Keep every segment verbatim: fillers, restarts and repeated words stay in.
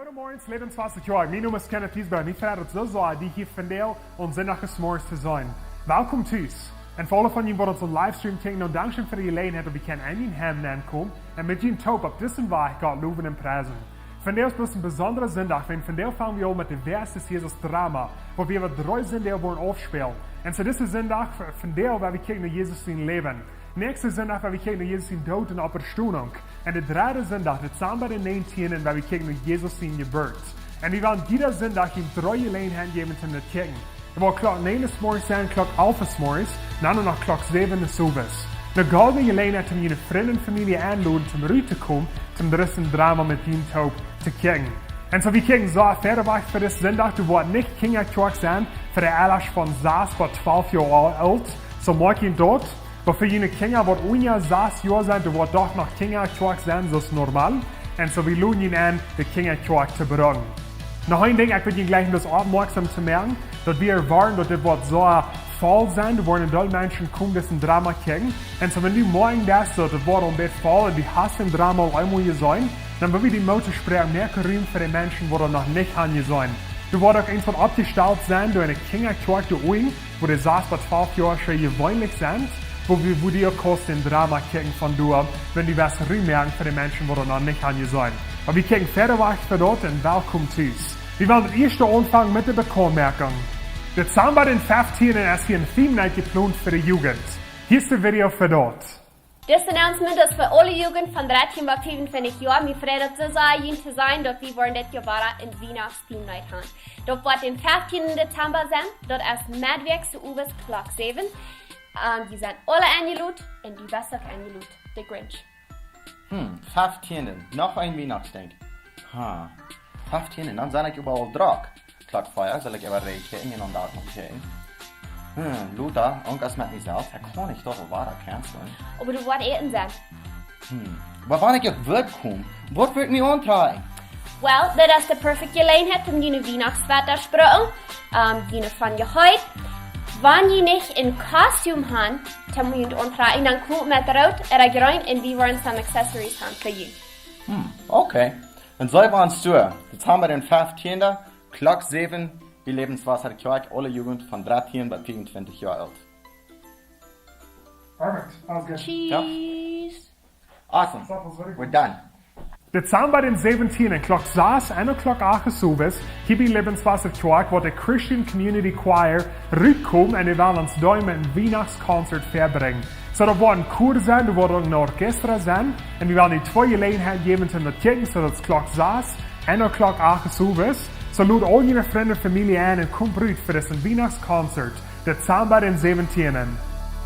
Goodemorjes, Lebenswasser Kjoakj. Mien Nomen es Kenneth Giesbrecht. Ekj frei mie sea, die hia vondoag aum Sindach zemorjes to sennen. Welkom tus. Un fa aule von junt waut ons opp Livestream kjikjen, dan dankscheen fa de Jeläajenheit daut wie kjennen en jun Heim nenkomen un met junt toop opp disen Wajch Gott lowen un priesen. Vondoag es een besondra Sindach, wiels vondoag fangen wie aun met de Wäajes Jesus Drama, wua wie äwa dree Sinndach woaren aufspälen. Un soo disen Sindach, v-, vondoag woa wie kjikjen no Jesus sien Läwen. Näakjsten Sindach woa wie kjikjen no Jesus sien Doot un Oppstonunk. Un dän dredden Sindach, Dezamba dän näajentieenden, woa wie kjikjen no Jesus siene Jeburt. Un wie woaren jieda Sindach junt dree Jeläajenheiten jäwen toom daut kjikjen. Daut woat Klock näajen zemorjes sennen, Klock alf zemorjes, dan noch Klock säwen zemorjes. Eene goldne Jeläajenheit toom june Frind un Famielje enloden toom ruttokomen, toom disen Drama met junt toop to kjikjen. Un soo, wie kjikjen soo wieda wajch fa disen Sindach, doa woat nich Kjinjakjoakj sennen fa de Elren von sas bat twalf Joa oolt. Soo moak junt daut, oba fa june Kjinja waut unja sas Joa sent, doa woat doch noch Kjinjakjoakj sennen, soo aus normal. Un soo, wie loden junt en, de Kjinjakjoakj to brucken. Noch een Dinkj, ekj well junt jlikj bloos oppmoakjsom to moaken, daut wie erwoaren daut dit woat soo voll sennen, doa woaren een Deel Menschen komen disen Drama kjikjen. Un soo, wan du moakjen deist daut dit woat een bät voll un du hast dän Drama aul eemol jeseenen, dan well wie die Moot toospräakjen, moak Rum fa de Menschen waut daut noch nich haben jeseenen. Doa woat uk eent waut oppjestalt sennen, doa en de Kjinjakjoakj doa unjen, wua de sas bat twalf Joasche jeweenlich sent, wua wie, wua du uk kaust dän Drama kjikjen von doa, wan du west Rum moaken fa de Menschen waut daut noch nich haben jeseenen. Oba wie kjikjen wieda wajch fa daut un welkom tus. Wie wellen daut ieeschte aunfangen met de Bekauntmoakjunk. Dezamba dän feftienden es hia een Theme Night jeplont fa de Jugend. Hia es de Video fa daut. Dis Announcement es fa aule Jugend von dartieen bat fiefuntwintich Joa. Mie freit daut soo sea, junt to seenen, daut wie woaren dit Joa wada een Wienachts-Theme Night haben. Daut woat dän feftienden Dezamba sennen, daut es meddwäakjs owes Klock säwen. Ähm, jie sent aule enjelodt un du best uk enjelodt, de Grinch. Hm, feftienden, noch een Wienachtsdinkj. Ha, feftienden, dan sie ekj äwaraul drock. Klock vea saul ekj äwa räakjnen un dan noch kjikjen. Hm, Lotta, Onkel es met mie selfst, ekj kaun nich doa wada cancelen. Oba du woascht äten sennen. Hm, oba wan ekj uk woa komen, waut woa ekj mie auntrakjen? Well, daut es de perfekte Jeläajenheit om june Wienachtswäta to spräakjen. Ähm, june von je heit. Wan jie nich een Kostum haben, dan mott jie auntrakjen, dan komt met root ooda jreen un wie woaren some accessories haben fa junt. Hm, okay. Un soo woaren wie, Dezamba dän feftienden, Klock säwen, bie Lebenswasser Kjoakj, aule Jugend von dartieen bat fiefuntwintich Joa oolt. Perfect. Sounds good. Ja. Cheese. Awesome. That was very good. We're done. Dezamba dän säwentieenden, Klock sas un Klock acht owes, hia bie Lebenswasser Kjoakj woat de Christian Community Choir rutkomen un dee woaren ons doa een Wienachtsconcert vebrinjen. Soo, daut woat een Chor sennen, doa woat uk een Orchester sennen. Un wie woaren dee twee Jeläajenheiten jäwen toom daut kjikjen, soo daut es Klock sas un Klock acht owes. Soo, lod aul june Frind un Famielje en un komt rut fa disen Wienachtsconcert. Dezamba dän säwentieenden.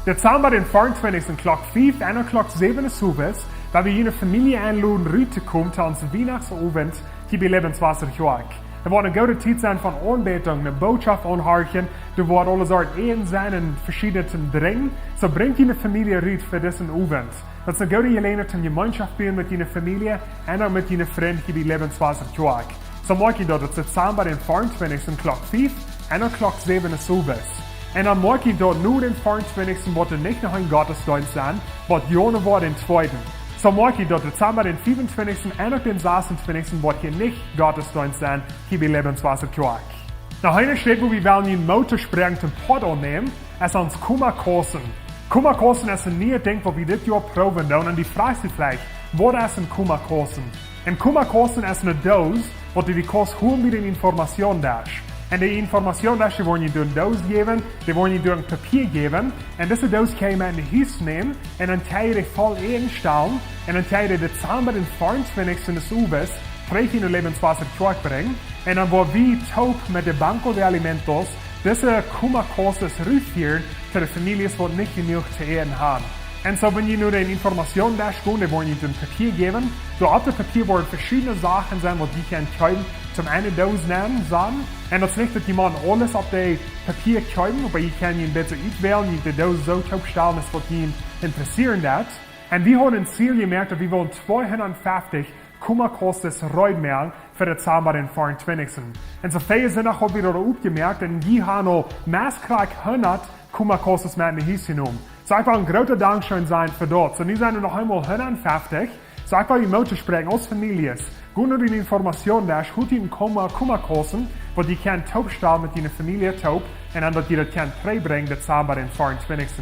Dezamba dän fiefuntwintichsten, Klock fief un Klock säwen owes, woa wie june Famielje enloden ruttokomen to onsen Wienachtsowent hia bie Lebenswasser Kjoakj. Daut woat eene goode Tiet sennen von Aunbädunk, eene Bootschoft aunhorchen, doa woat aule Sorten Äten sennen un veschiednet toom Drinkjen. Soo, brinjt june Famielje rut fa disen Owent. Daut es eene goode Jeläajenheit toom Jemeenschoft buen met june Famielje un uk met june Frind hia bie Lebenswasser Kjoakj. Soo moak jie daut, daut es Dezamba dän fiefuntwintichsten, Klock fief un Klock säwen owes. Un dan moak jie daut no dän fiefuntwintichsten, woat doa nich noch een Gottesdeenst sennen, woat Jaunwoa dän tweeden. Soo moak jie daut, Dezamba dän fiefuntwintichsten un uk dän sasuntwintichsten woat hia nich Gottesdeenst sennen, hia bie Lebenswasser Kjoakj. Nu, eene Städ, wua wie wellen junt Moot toospräakjen toom Poat aunnämen, es ons Kommakausten. Kommakausten es een nieet Dinkj, waut wie dit Joa proowen doonen. Un du froagst die veleicht, waut es een Kommakausten? Een Kommakausten es eene Doos, waut du kaust hoolen bie dän Informationsdesk. Un dän Informationsdesk, dee woaren die eene Doos jäwen, dee woaren die een Papia jäwen. Un dise Doos kaust du met no Hus nämen un dan kaust du dee voll Äten stalen. Un dan kaust du dee Dezamba dän fiefuntwintichsten owes trigj no Lebenswasser Kjoakj brinjen. Un dan woa wie toop met de Banco de Alimentos dise Kommakausten rutfieren to de Famieljes, waut nich jenuach to äten haben. Un soo, wan jie no dän Informationsdesk gonen, dee woaren junt een Papia jäwen. Doa opp daut Papia woaren veschiedne Sachen sennen, waut jie kjennen kjeepen, toom eene Doos nämen, sennen. Un daut es nich, daut jie motten aules opp daut Papia kjeepen, oba jie kjennen een bät utwälen, jie de Doos soo toopstalen, aus waut junt interessieren deit. Un wie haben een Ziel jemoakt, daut wie wellen tweehundatfeftich Kommakausten reed moaken fa Dezamba dän fiefuntwintichsten. Un soo väl Sindach haben wie daut oppjemoakt un jie haben aul meist krakjt hundat Kommakausten met no Hus jenomen. Soo, ekj well een grootet Dankscheen sajen fa daut. Soo, nu sent doa noch eemol hundatfeftich. Soo ekj well junt Moot toospräakjen aus Famieljes. Got no dän Informationsdesk, holt junt een Komma, Kommakossen, waut jie kjennen toopstalen met june Famielje toop, un dan daut jie daut kjennen trigjbrinjen, Dezamba dän vea un twintich.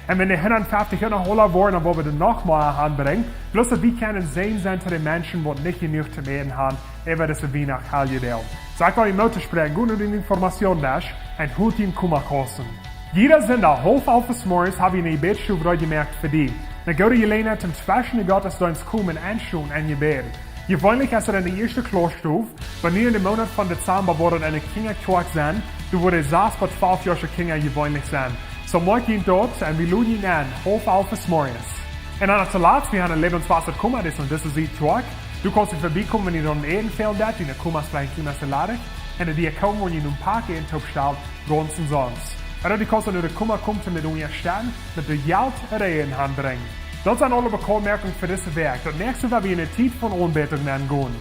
Un wan de hundatfeftich uk noch aula woaren, dan woa wie dee noch mea aunbrinjen. Bloos daut wie kjennen een Säajen sennen to de Menschen, waut nich jenuach to äten haben, äwa dise Wienacht Heljedoag. Soo ekj well junt Moot toospräakjen, got no dän Informationsdesk un holt junt een Kommakossen. Jieda Sindach, haulf alf zemorjes, hab wie eene Jebädstow reed jemoakt fa die. Eene goode Jeläajenheit toom tweschen de Gottesdeenst komen un enstonen en Jebäd. Jeweenlich es daut enne ieeschte Klauss Stow, oba nu en dän Moonat von Dezamba woat daut enne Kjinjakjoakj sennen, doa woaren de sas bat twalf Joa Kjinja jeweenlich sennen. Soo moakt junt daut un wie loden junt en, haulf alf zemorjes. Un dan toolatst, wie haben een Läwenswota Komma, daut es en dise Sied Kjoakj. Du kaust doa verbiekomen, wan du dan Äten fälen deist, dee Kommas veleicht een kjlien bät ladich, un dee komen, wan jie een Poat Äten toopstalen, gaunz omsonst. Ooda du kaust no de Komma komen, met dee Jelt äare Äten aunbrinjen. Daut sent aule Bekjaundmoakjungen fa dise Wäakj. Daut näakjste woa wie enne Tiet von Aunbädunk aungonen.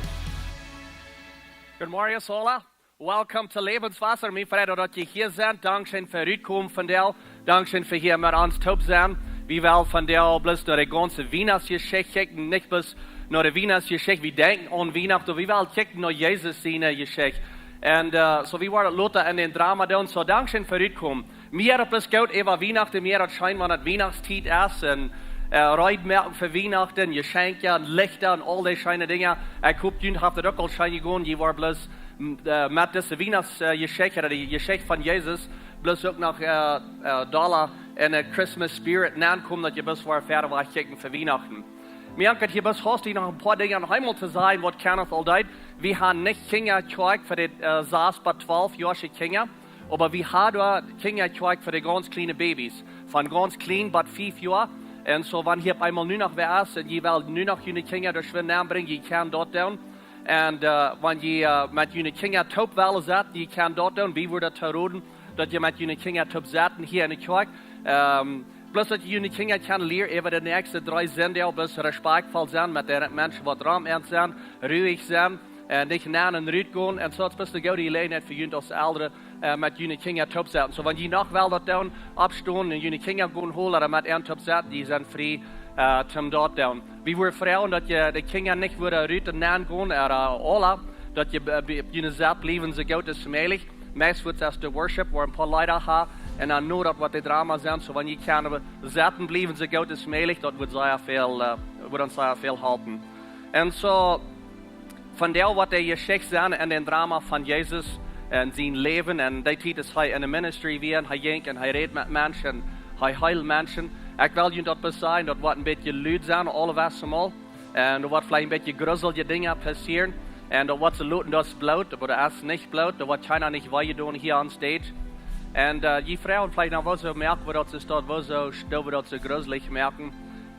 Good morning, aula. Welcome to Läwenswota. Mie freit daut jie hia sent. Dankscheen fa rutkomen vondoag. Dankscheen fa hia met ons toop sennen. Wie wellen vondoag bloos no de gaunze Wienachtsjeschicht kjikjen, nich bloos no de Wienachtsjeschicht. Wie denkjen aun Wienachten, oba wie wellen kjikjen no Jesus siene Jeschicht. Un, äh, soo wie woaren lota en dän Drama doonen. Soo, dankscheen fa rutkomen. Mie jeit daut bloos goot äwa Wienachten, mie jeit daut scheen, wan daut Wienachtstiet es. Un, äh, reed moaken fa Wienachten, Jeschenkja un Lichta un aul dee scheene Dinja. Ekj hop, junt haft daut uk aul scheen jegonen. Jie woaren bloos, m, äh, met dise Wienachtsjeschicht, ooda de Jeschicht von Jesus, bloos uk noch, äh, äh, dolla en de Christmas spirit aunkomen, daut jie bloos woaren wieda wajch kjikjen fa Wienachten. Mie haft daut hia bloos haustich noch een poa Dinja noch eemol to sajen, waut Kenneth aul deed. Wie haben nich Kjinjakjoakj fa de, äh, sas bat twalf Joa Kjinja, oba wie haben doa Kjinjakjoakj fa de gaunz kjliene Babys, von gaunz kjlien bat fief Joa. Un soo, wan hia opp eemol nu noch wäa es, un jie wellen nu noch june Kjinja doa schwind aunbrinjen, jie kjennen daut doonen. Un, äh, wan jie, äh, met june Kjinja toop wellen setten, jie kjennen daut doonen. Wie wudden daut roden, daut jie met june Kjinja toop setten hia en de Kjoakj. Ähm, bloos daut jie june Kjinja kjennen lieren äwa de näakjste dree Sindach, bloos respektvoll sennen met de Menschen, waut rom an sent, ruhig sennen, äh, nich nenn un rut gonen. Un soo, daut es bloos eene goode Jeläajenheit fa junt aus Elren, äh, met june Kjinja toop setten. Soo, wan jie noch wellen daut doonen, oppstonen un june Kjinja gonen holen ooda met an toop setten, dee sent frie, äh, toom daut doonen. Wie wudden froagen, daut jie de Kjinja nich wudden rut un nenn gonen, ooda, äh, aula, daut jie, äh, bie, june Sett bliewen, soo goot aus mäajlich. Meist woat daut de Worship, woa een poa Leeda haben, un dan no daut woat de Drama sennen, soo wan jie kjennen setten bliewen, soo goot aus mäajlich, daut woat sea väl, äh, woat ons sea väl halpen. Un soo, vondoag woat de Jeschicht sennen en dän Drama von Jesus un sien Läwen. Un dee Tiet aus hee en de ministry wia, un hee jinkj un hee räd met Menschen, hee heeld Menschen. Ekj well junt daut bloos sajen, daut woat een bät lud sennen, aule Wäakj mol. Un doa woat veleicht een bät gruselje Dinja passieren. Un daut woat soo looten, daut es bloot, oba daut es nich bloot, doa woat kjeena nich wee jedonen hia on stage. Un, äh, jie froagen veleicht, na, wuarom moak wie daut soo stoakj, wuarom doo wie daut soo gruslich moaken?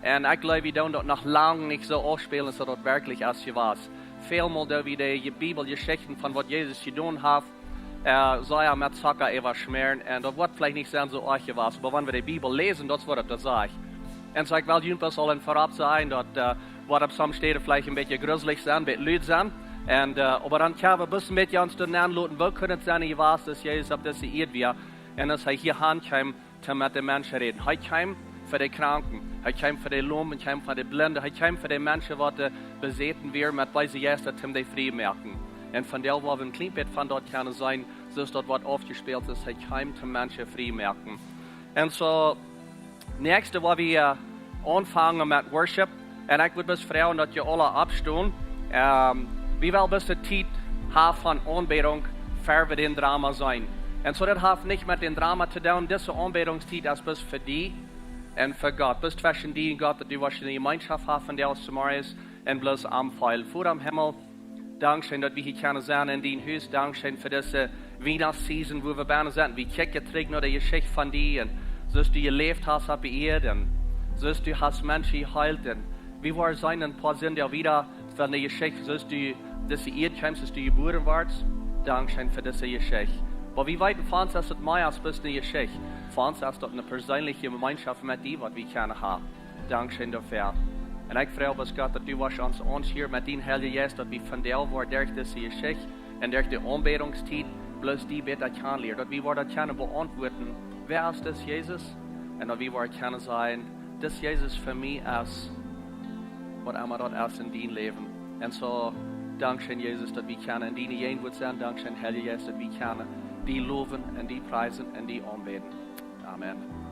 Un ekj jleew, wie doonen daut noch lang nich soo aufspälen, aus daut werkjlich es jewast. Välmol doo wie de Je-, Bibeljeschichten von waut Jesus jedonen haft, äh, sea met Zocka äwaschmäaren. Un daut woat veleicht nich sennen soo oajch jewast, oba wan wie de Bibel läsen, daut es waut et doa sajcht. Un soo, ekj well junt bloos aul en verut sajen, daut, äh, woat opp some Städen veleicht een bät gruslich sennen, een bät lud sennen. Un, äh, oba dan kjenn wie bloos een bät ons doa nenn loten, woo kunn et sennen jewast, daut Jesus opp dise Ieed wia un daut hee hia han kjeem, toom met de Menschen räden. Hee kjeem fa de Kranken, hee kjeem fa de Lomen, hee kjeem fa de Blinden, hee kjeem fa de Menschen, waut, äh, besäten wieren met beese Jeista, toom dee frie moaken. Un vondoag woa wie een kjlien bät von daut kjennen seenen, soo aus daut woat aufjespält es, hee kjeem toom Menschen frie moaken. Un soo, näakjste woa wie, äh, aunfangen met Worship. Un ekj wudd bloos froagen, daut jie aula oppstonen. Ähm, wie wellen bloos de Tiet haben von Aunbädunk, ver wie dän Drama seenen. Un soo, daut haft nich met dän Drama to doonen. Dise Aunbädungstiet es bloos fa die un fa Gott. Bloos tweschen die un Gott, daut du woascht eene Jemeenschoft haben von dee aus Samarias un bloos am feelen. Voda em Himmel, dankscheen, daut wie hia kjennen sennen en dien Hus. Dankscheen fa dise Wienachtsseason, wua wie bennen sent. Wie kjikjen trigj no de Jeschicht von die un soo aus du jeläft hast opp de Ieed un soo aus du hast Menschen jeheelt. Un wie woaren seenen een poa Sindach wieda von de Jeschicht, soo aus du dise Ieed kjeemst, soo aus du jebuaren worscht. Dankscheen fa dise Jeschicht. Oba wie weeten, fa ons es daut mea aus bloos eene Jeschicht. Fa ons es daut eene perseenelje Jemeenschoft met die, waut wie kjennen haben. Dankscheen doafäa. Un ekj froag bloos, Gott, daut du woascht ons aunschmieren met dien Heilja Jeist, daut wie vondoag woaren derch dise Jeschicht un derch de Aunbädungstiet bloos die bäta kjanen lieren. Daut wie woaren daut kjennen beauntwuaden, wäa es dis Jesus? Un daut wie woaren kjennen sajen, dis Jesus fa mie es waut emma daut es en dien Läwen. Un soo, dankscheen, Jesus, daut wie kjennen en diene Jäajenwoat sennen. Dankscheen, Heilja Jeist, daut wie kjennen die lowen un die priesen un die aunbäden. Amen.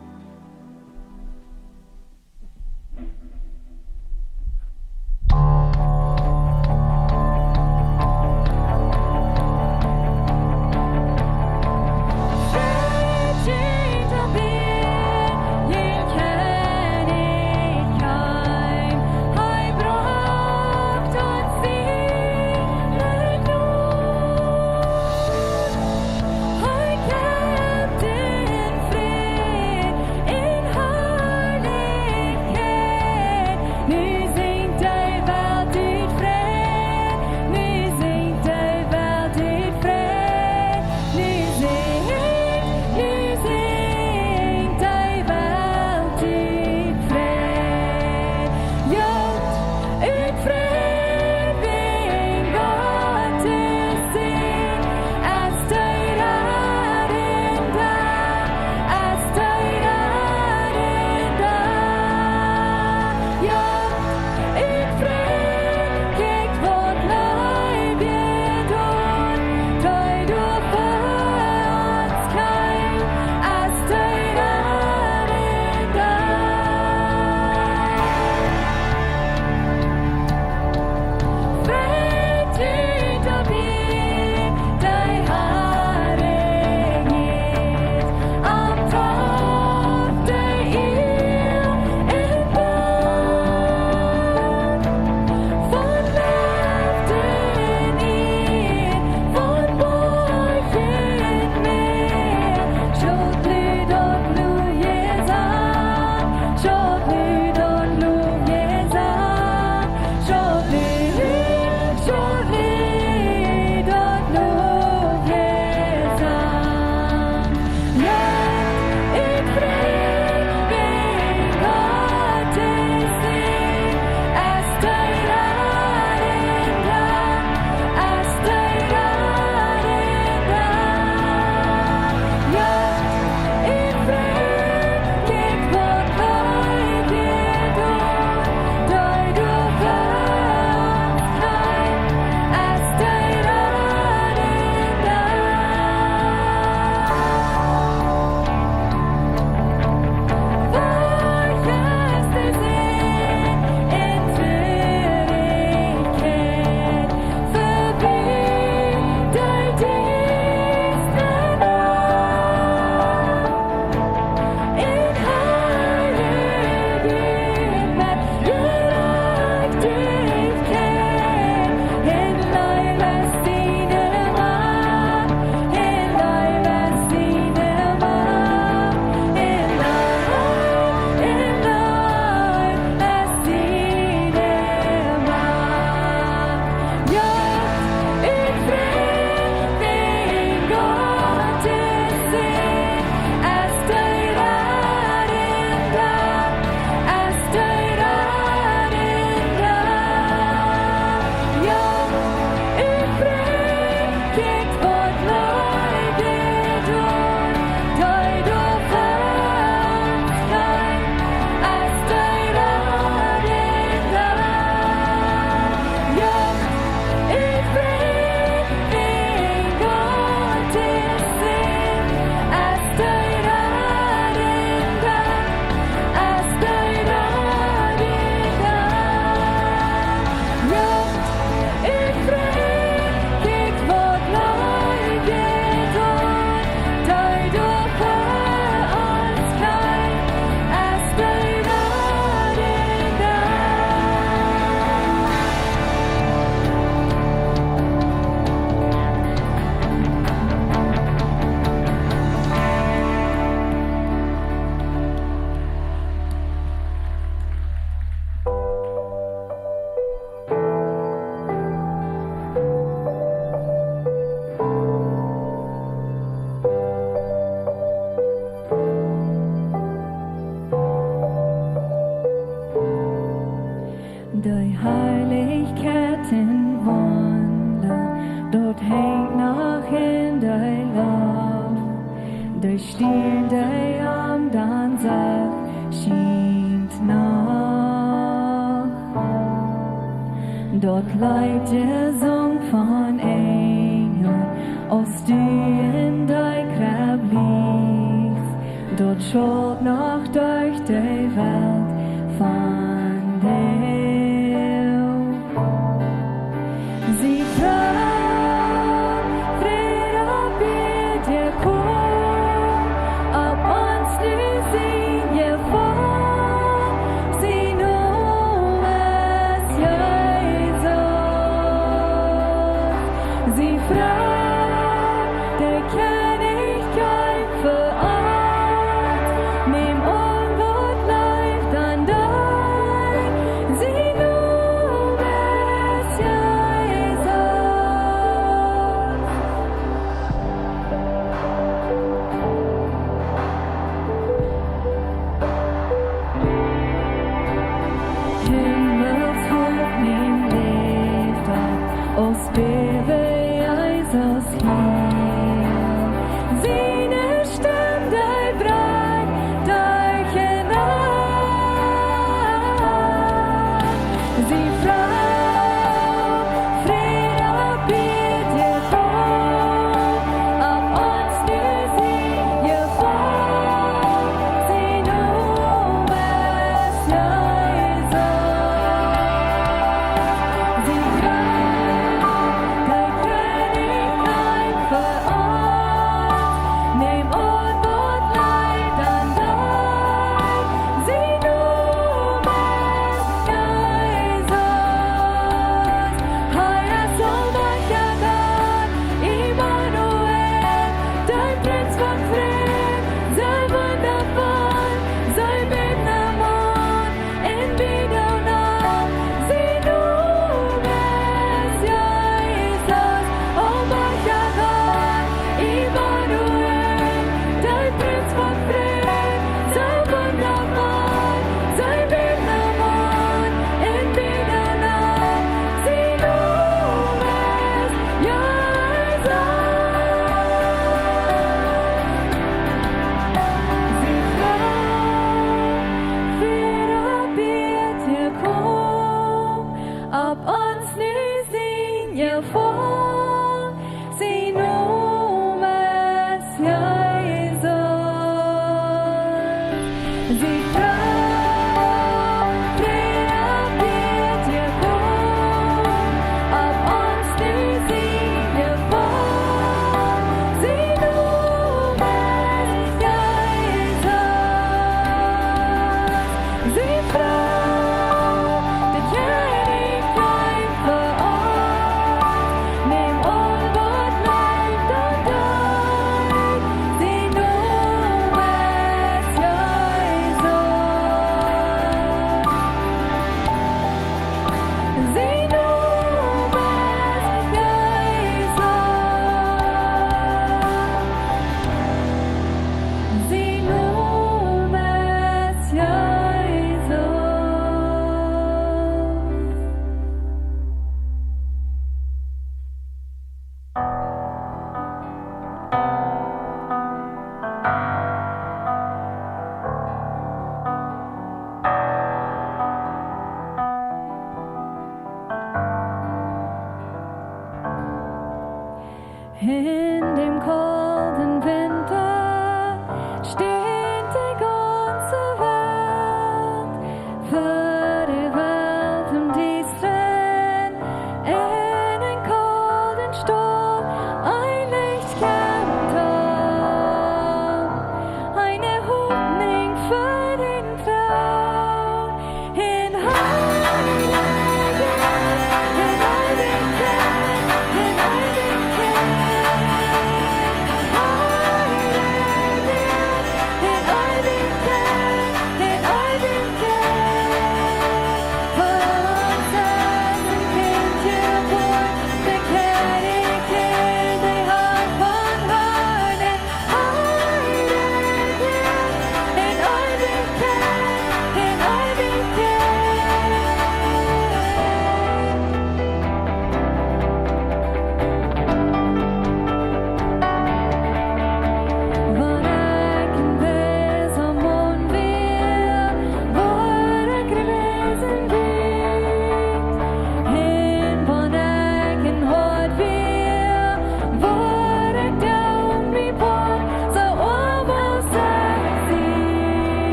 Daut Leet jesungen von Enjel, aus du en dee Krebb lichst, daut schalt noch derch de Welt von Deel. Sie Fru, Fräd opp Ieed jekomen, opp ons nu sien Jefaulen, sien Nomen es Jesus. Sie Fru, de Kjennichkjeit fa ons, nemt aun daut Leet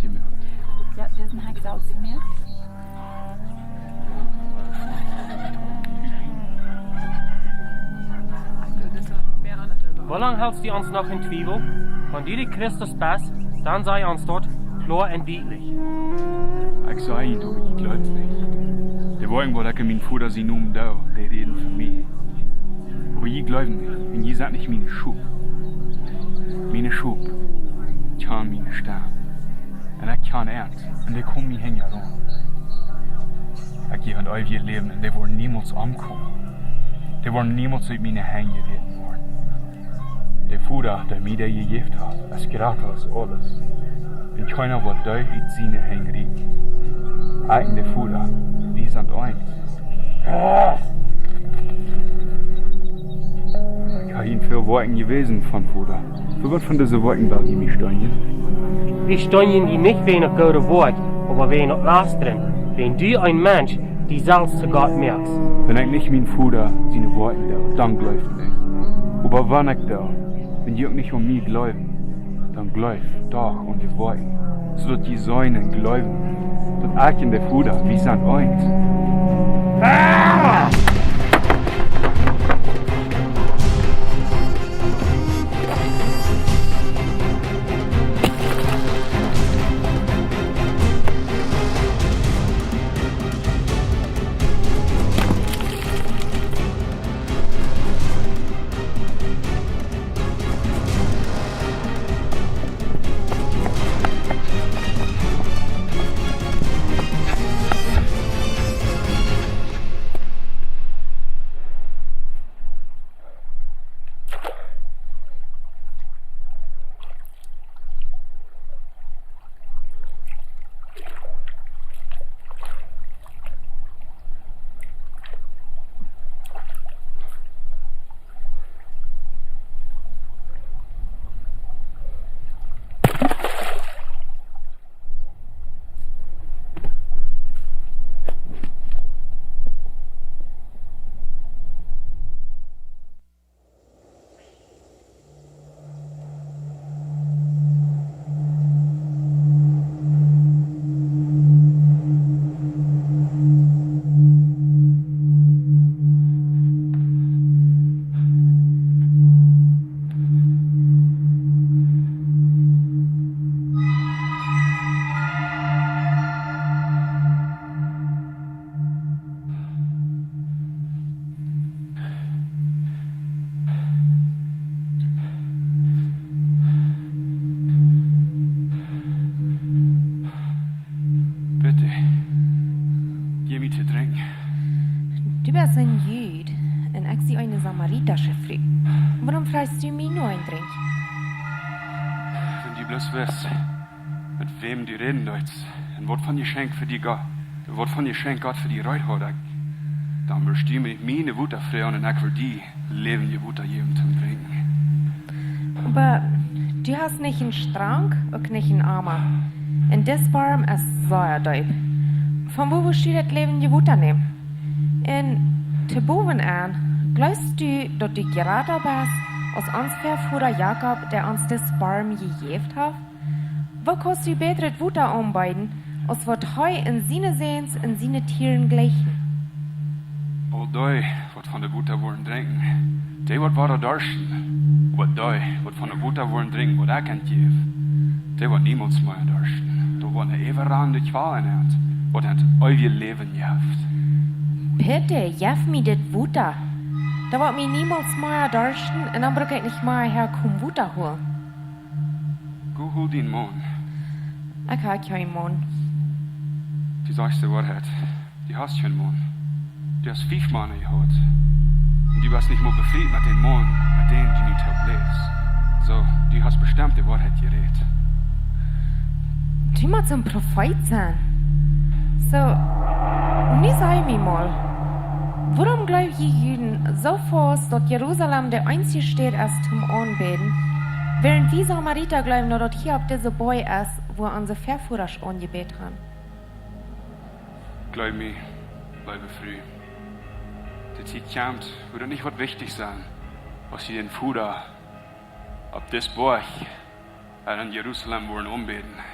Jo, disen hab ekj selfst jemoakt. Woo lang helst du ons noch en Twiewel? Wan du de Christus best, dan saj ons daut kloa un dietlich. Ekj saj junt, oba jie jleewen nich. De Woakjen, waut ekj en mien Voda sienen Nomen doo, dee räden fa mie. Oba jie jleewen nich, un jie sent nich miene Schop. Miene Schop kjanen miene Stemm. Un ekj kjan an, un dee komen mie hinjaraun. Ekj jäw an eewjet Läwen, un dee woaren niemols omkomen. Dee woaren niemols ut miene Henj jeräten woaren. De Voda, dee mie dee jejäft haft, es jrata aus aules. Un kjeena woat dee ut siene Henj rieten. Ekj un de Voda, wie sent eent. Ekj hab junt väl Woakjen jewäsen vom Voda. Fa waut von dise Woakjen well jie mie steenjen? Wie steenjen die nich wäajen daut goode Woakj, oba wäajen daut Lastren, wäajen du, een Mensch, die selfst to Gott moakst. Wan ekj nich mien Voda siene Woakjen doo, dan jleeft nich. Oba wan ekj doo, wan jie uk nich aun mie jleewen, dan jleeft doch aun de Woakjen, soo daut jie seenen un jleewen, daut ekj un de Voda, wie sent eent. Bitte, jeff mie to drinkjen. Du best een Jud un ekj sie eene samaritasche Fru. Wuarom frajchst du mie no een Drinkj? Wan du bloos wist, met wäm du räden deist un waut von Jeschenkj fa die Gott, waut von Jeschenkj Gott fa die reed haud, dan wurscht du mie nich Wota froagen un ekj wudd die läwendjet Wota jäwen toom drinkjen. Oba du hast nich een Strankj, uk nich een Ama. Un dis Borm es sea deep. Von wua wurscht du daut läwendje Wota nämen? Un to bowen aun, jleefst du, daut du jrata best aus ons Väavoda Jakob, dee ons dis Borm jejäft haft? Woo kaust du bätret Wota aunbeeden, aus waut hee un siene Säns un siene Tieren jleichen? Aul dee, waut von daut Wota woaren drinkjen, dee woat wada darschten. Oba dee, waut von daut Wota woaren drinkjen, waut ekj an jäw, dee woat niemols mea darschten. Doa woat eene äwarannende Kjwal en an, waut an eewjet Läwen jeft. Bitte, jeff mie dit Wota. Daut woat mie niemols mea darschten un dan bruck ekj nich mea häakomen Wota holen. Go hol dien Maun. Ekj hab kjeen Maun. Du sajchst de Woarheit. Du hast kjeen Maun. Du hast fief Mana jehaut. Un du best nich mol befriet met dän Maun, met däm du nu toop läfst. Soo, du hast bestemmt de Woarheit jerät. Du motst een Profeet sennen. Soo, nu saj mie mol, wuarom jleew jie Juden soo faust, daut Jerusalem de eensje Staut es toom aunbäden, wäarent wie Samarita jleewen, daut daut hia opp dise Boaj es, wua onse Väavodasch aunjebät haben? Jleew mie, leewe Fru, de Tiet kjemt, wua daut nich woat wichtich sennen, aus jie dän Voda opp dise Boaj ooda en Jerusalem woaren aunbäden.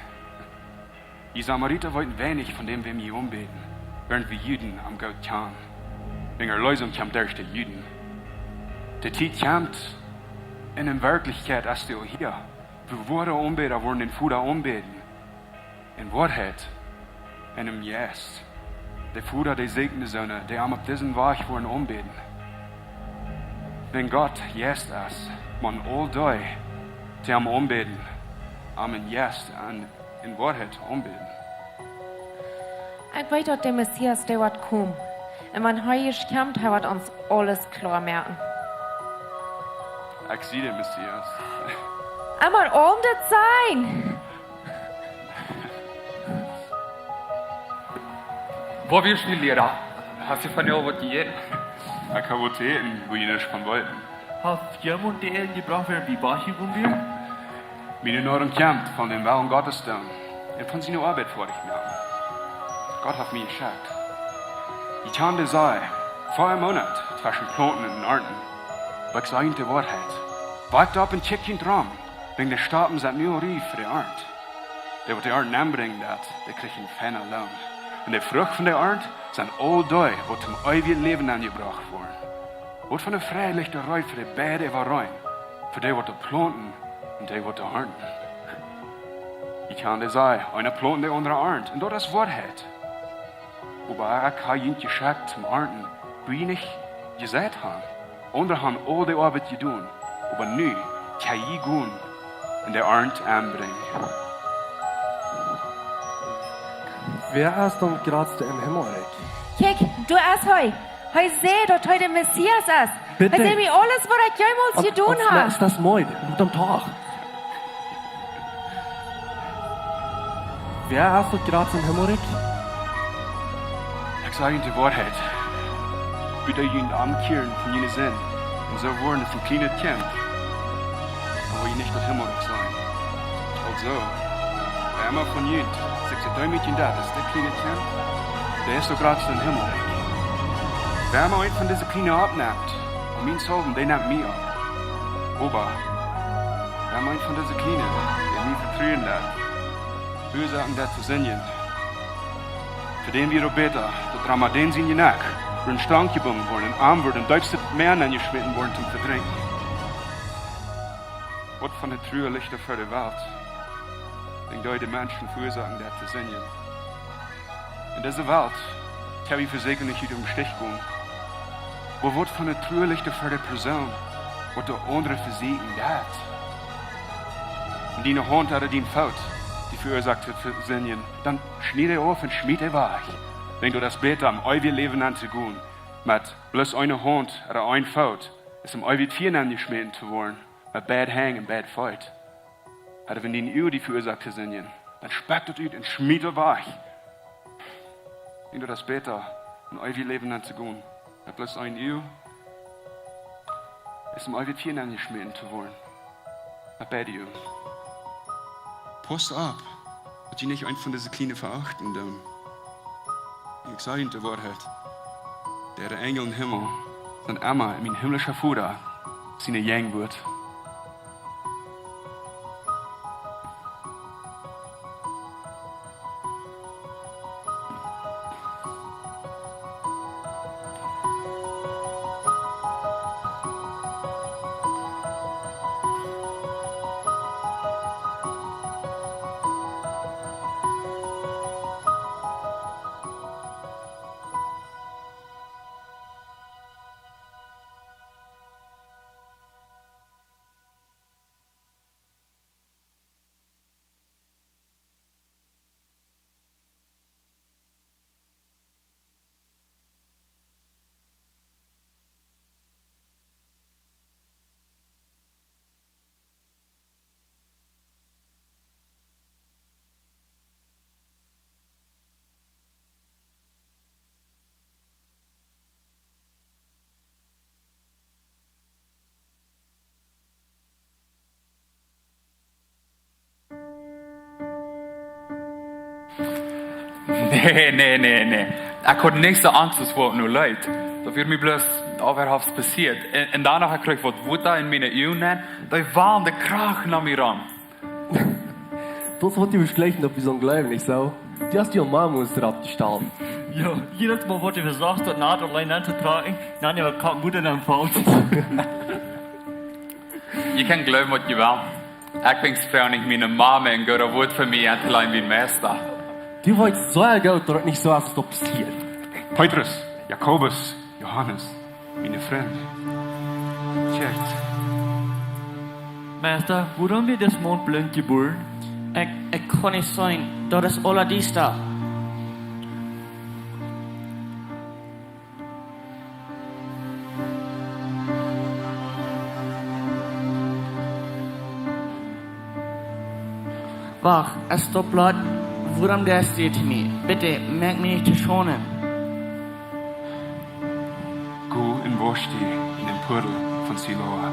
Dee Samarita weeten weinich von däm, wäm jie aunbäden, wäarent wie Juden am goot kjanen. Wäajen Erleesunk kjemt derch de Juden. De Tiet kjemt, un en Werkjlichkjeit es dee aul hia, wua woare Aunbäda woaren dän Voda aunbäden en Woarheit un em Jeist. De Voda, dee säajent soone, dee am opp disen Wajch woaren aunbäden. Wan Gott Jeist es, motten aul dee, dee am aunbäden, am en Jeist un en Woarheit aunbäden. Ekj weet, daut de Messias, dee woat komen. Un wan hee ieescht kjemt, hee woat ons aules kloa moaken. Ekj sie de Messias. Ekj mott aul dit sennen. Woo wia et, Liera? Hast du von Joa waut jejäten? Ekj hab waut jejäten, wua jie nuscht von weeten. Haft jemaunt die Äten jebrocht, wäarent wie wajchjegonen wieren? Miene Noarunk kjemt von dän Wellen Gottes doonen un von siene Oabeit foadich moaken. Gott haft mie jeschekjt. Jie kjanen de Saj, vea Moonat tweschen Plaunten un Arnten. Oba ekj saj junt de Woarheit. Wakt opp un kjikjt junt rom, wäajen de Stopen sent nu aul riep fa de Arnt. Dee, waut de Arnt nenbrinjen deit, dee kjricht een feina Loon. Un de Frucht von de Arnt sent aul dee, waut toom eewjen Läwen nenjebrocht woaren. Waut fa eene Freid licht doa rut fa de beid äwareen, fa dee, waut doa plaunten un dee, waut doa arnten. Jie kjanen de Saj, eena plaunt, de aundra arnt, un daut es Woarheit. Oba ekj hab junt jeschekjt toom arnten, wua jie nich jeseit haben. Aundre haben aul de Oabeit jedonen, oba nu kjenn jie gonen un de Arnt enbrinjen. Wäa es dan daut jratste em Himmelrikj? Kjikj, doa es hee. Hee sajcht, daut hee de Messias es. Bitte. Hee sajcht mie aules, waut ekj jemols jedonen hab. Lass daut mol, mott am Dach. Wäa es daut jratste em Himmelrikj? Ekj saj junt de Woarheit. Bat jie junt omkjieren von june Sind un soo woaren aus een kjlienet Kjint, dan woa jie nich daut Himmelrikj seenen. Aulsoo, wäa emma von junt sikj soo deemootjen deit aus dit kjliene Kjint, dee es de jratste em Himmelrikj. Wäa emma eent von dise Kjliene oppnemt, om mient haulwen, dee nemt mie opp. Oba wäa emma eent von dise Kjliene, dee mie vetruen deit, veruasoaken deit to sindjen, fa dän wia daut bäta, daut Ramadän sien Jnakj wudd en Strunk jebungen woaren un am wudd en daut deepste Mäa nenjeschmäten woaren toom vedrinkjen. Waut fa eene Trua licht doa fa de Welt, wan dee de Menschen veruasoaken deit to sindjen. En dise Welt kjenn wie vesäkjen nich ut däm Stich gonen. Oba waut fa eene Trua licht doa fa de Persoon, waut de aundre vesäkjen deit. Wan diene Haunt ooda dien Foot die veruasoakt to sindjen, dan schnied dee auf un schmiet dee wajch. Wan daut es bäta, em eewjen Läwen nenn to gonen met bloos eene Haunt ooda een Foot, aus em eewjet Fia nenjeschmäten to woaren met beid Henj un beid Foot. Ooda wan dien Uag die veruasoakt to sindjen, dan spekj daut ut un schmiet daut wajch. Wan daut es bäta, em eewjen Läwen nenn to gonen met bloos een Uag, aus em eewjet Fia nenjeschmäten to woaren met beid Uagen. Pausst opp, daut jie nich eent von dise Kjliene veachten doonen. Ekj saj junt de Woarheit. De Enjel em Himmel sent emma en mien himmlischen Voda siene Jäajenwuat. Nä, nä, nä, nä. Ekj haud nich soo Angst aus waut nu leet. Daut wia mie bloos äwahaupt passieet. Un, un doano kjrieech ekj waut Wota en miene Uagen un dee wellen de Krauft no mie rom. Daut es waut du woascht jleichen, daut wie sellen jleewen, nich soo? Du hast die Mama ons doa oppjestalt. Jo, jiedet Mol woat die jesajcht, daut Nat auleen auntotrakjen, dan je kaum Moot en am felt. Jie kjennen jleewen waut jie wellen. Ekj wensch froh nich miene Mama een goodet Wuat fa mie auntolajen biem Meista. Du weetst sea goot, daut et nich soo es, aus daut passieet. Petrus, Jakobus, Johanes, miene Frind. Kjikjt. Meista, wuarom wort dis Maun blint jebuaren? Ekj, ekj kaun nich seenen. Daut es aula diesta. Wacht, es daut Bloot, wuarom deist du daut mie? Bitte, moak mie nich to Schonden. Go un wausch die en dän Puddel von Siloa.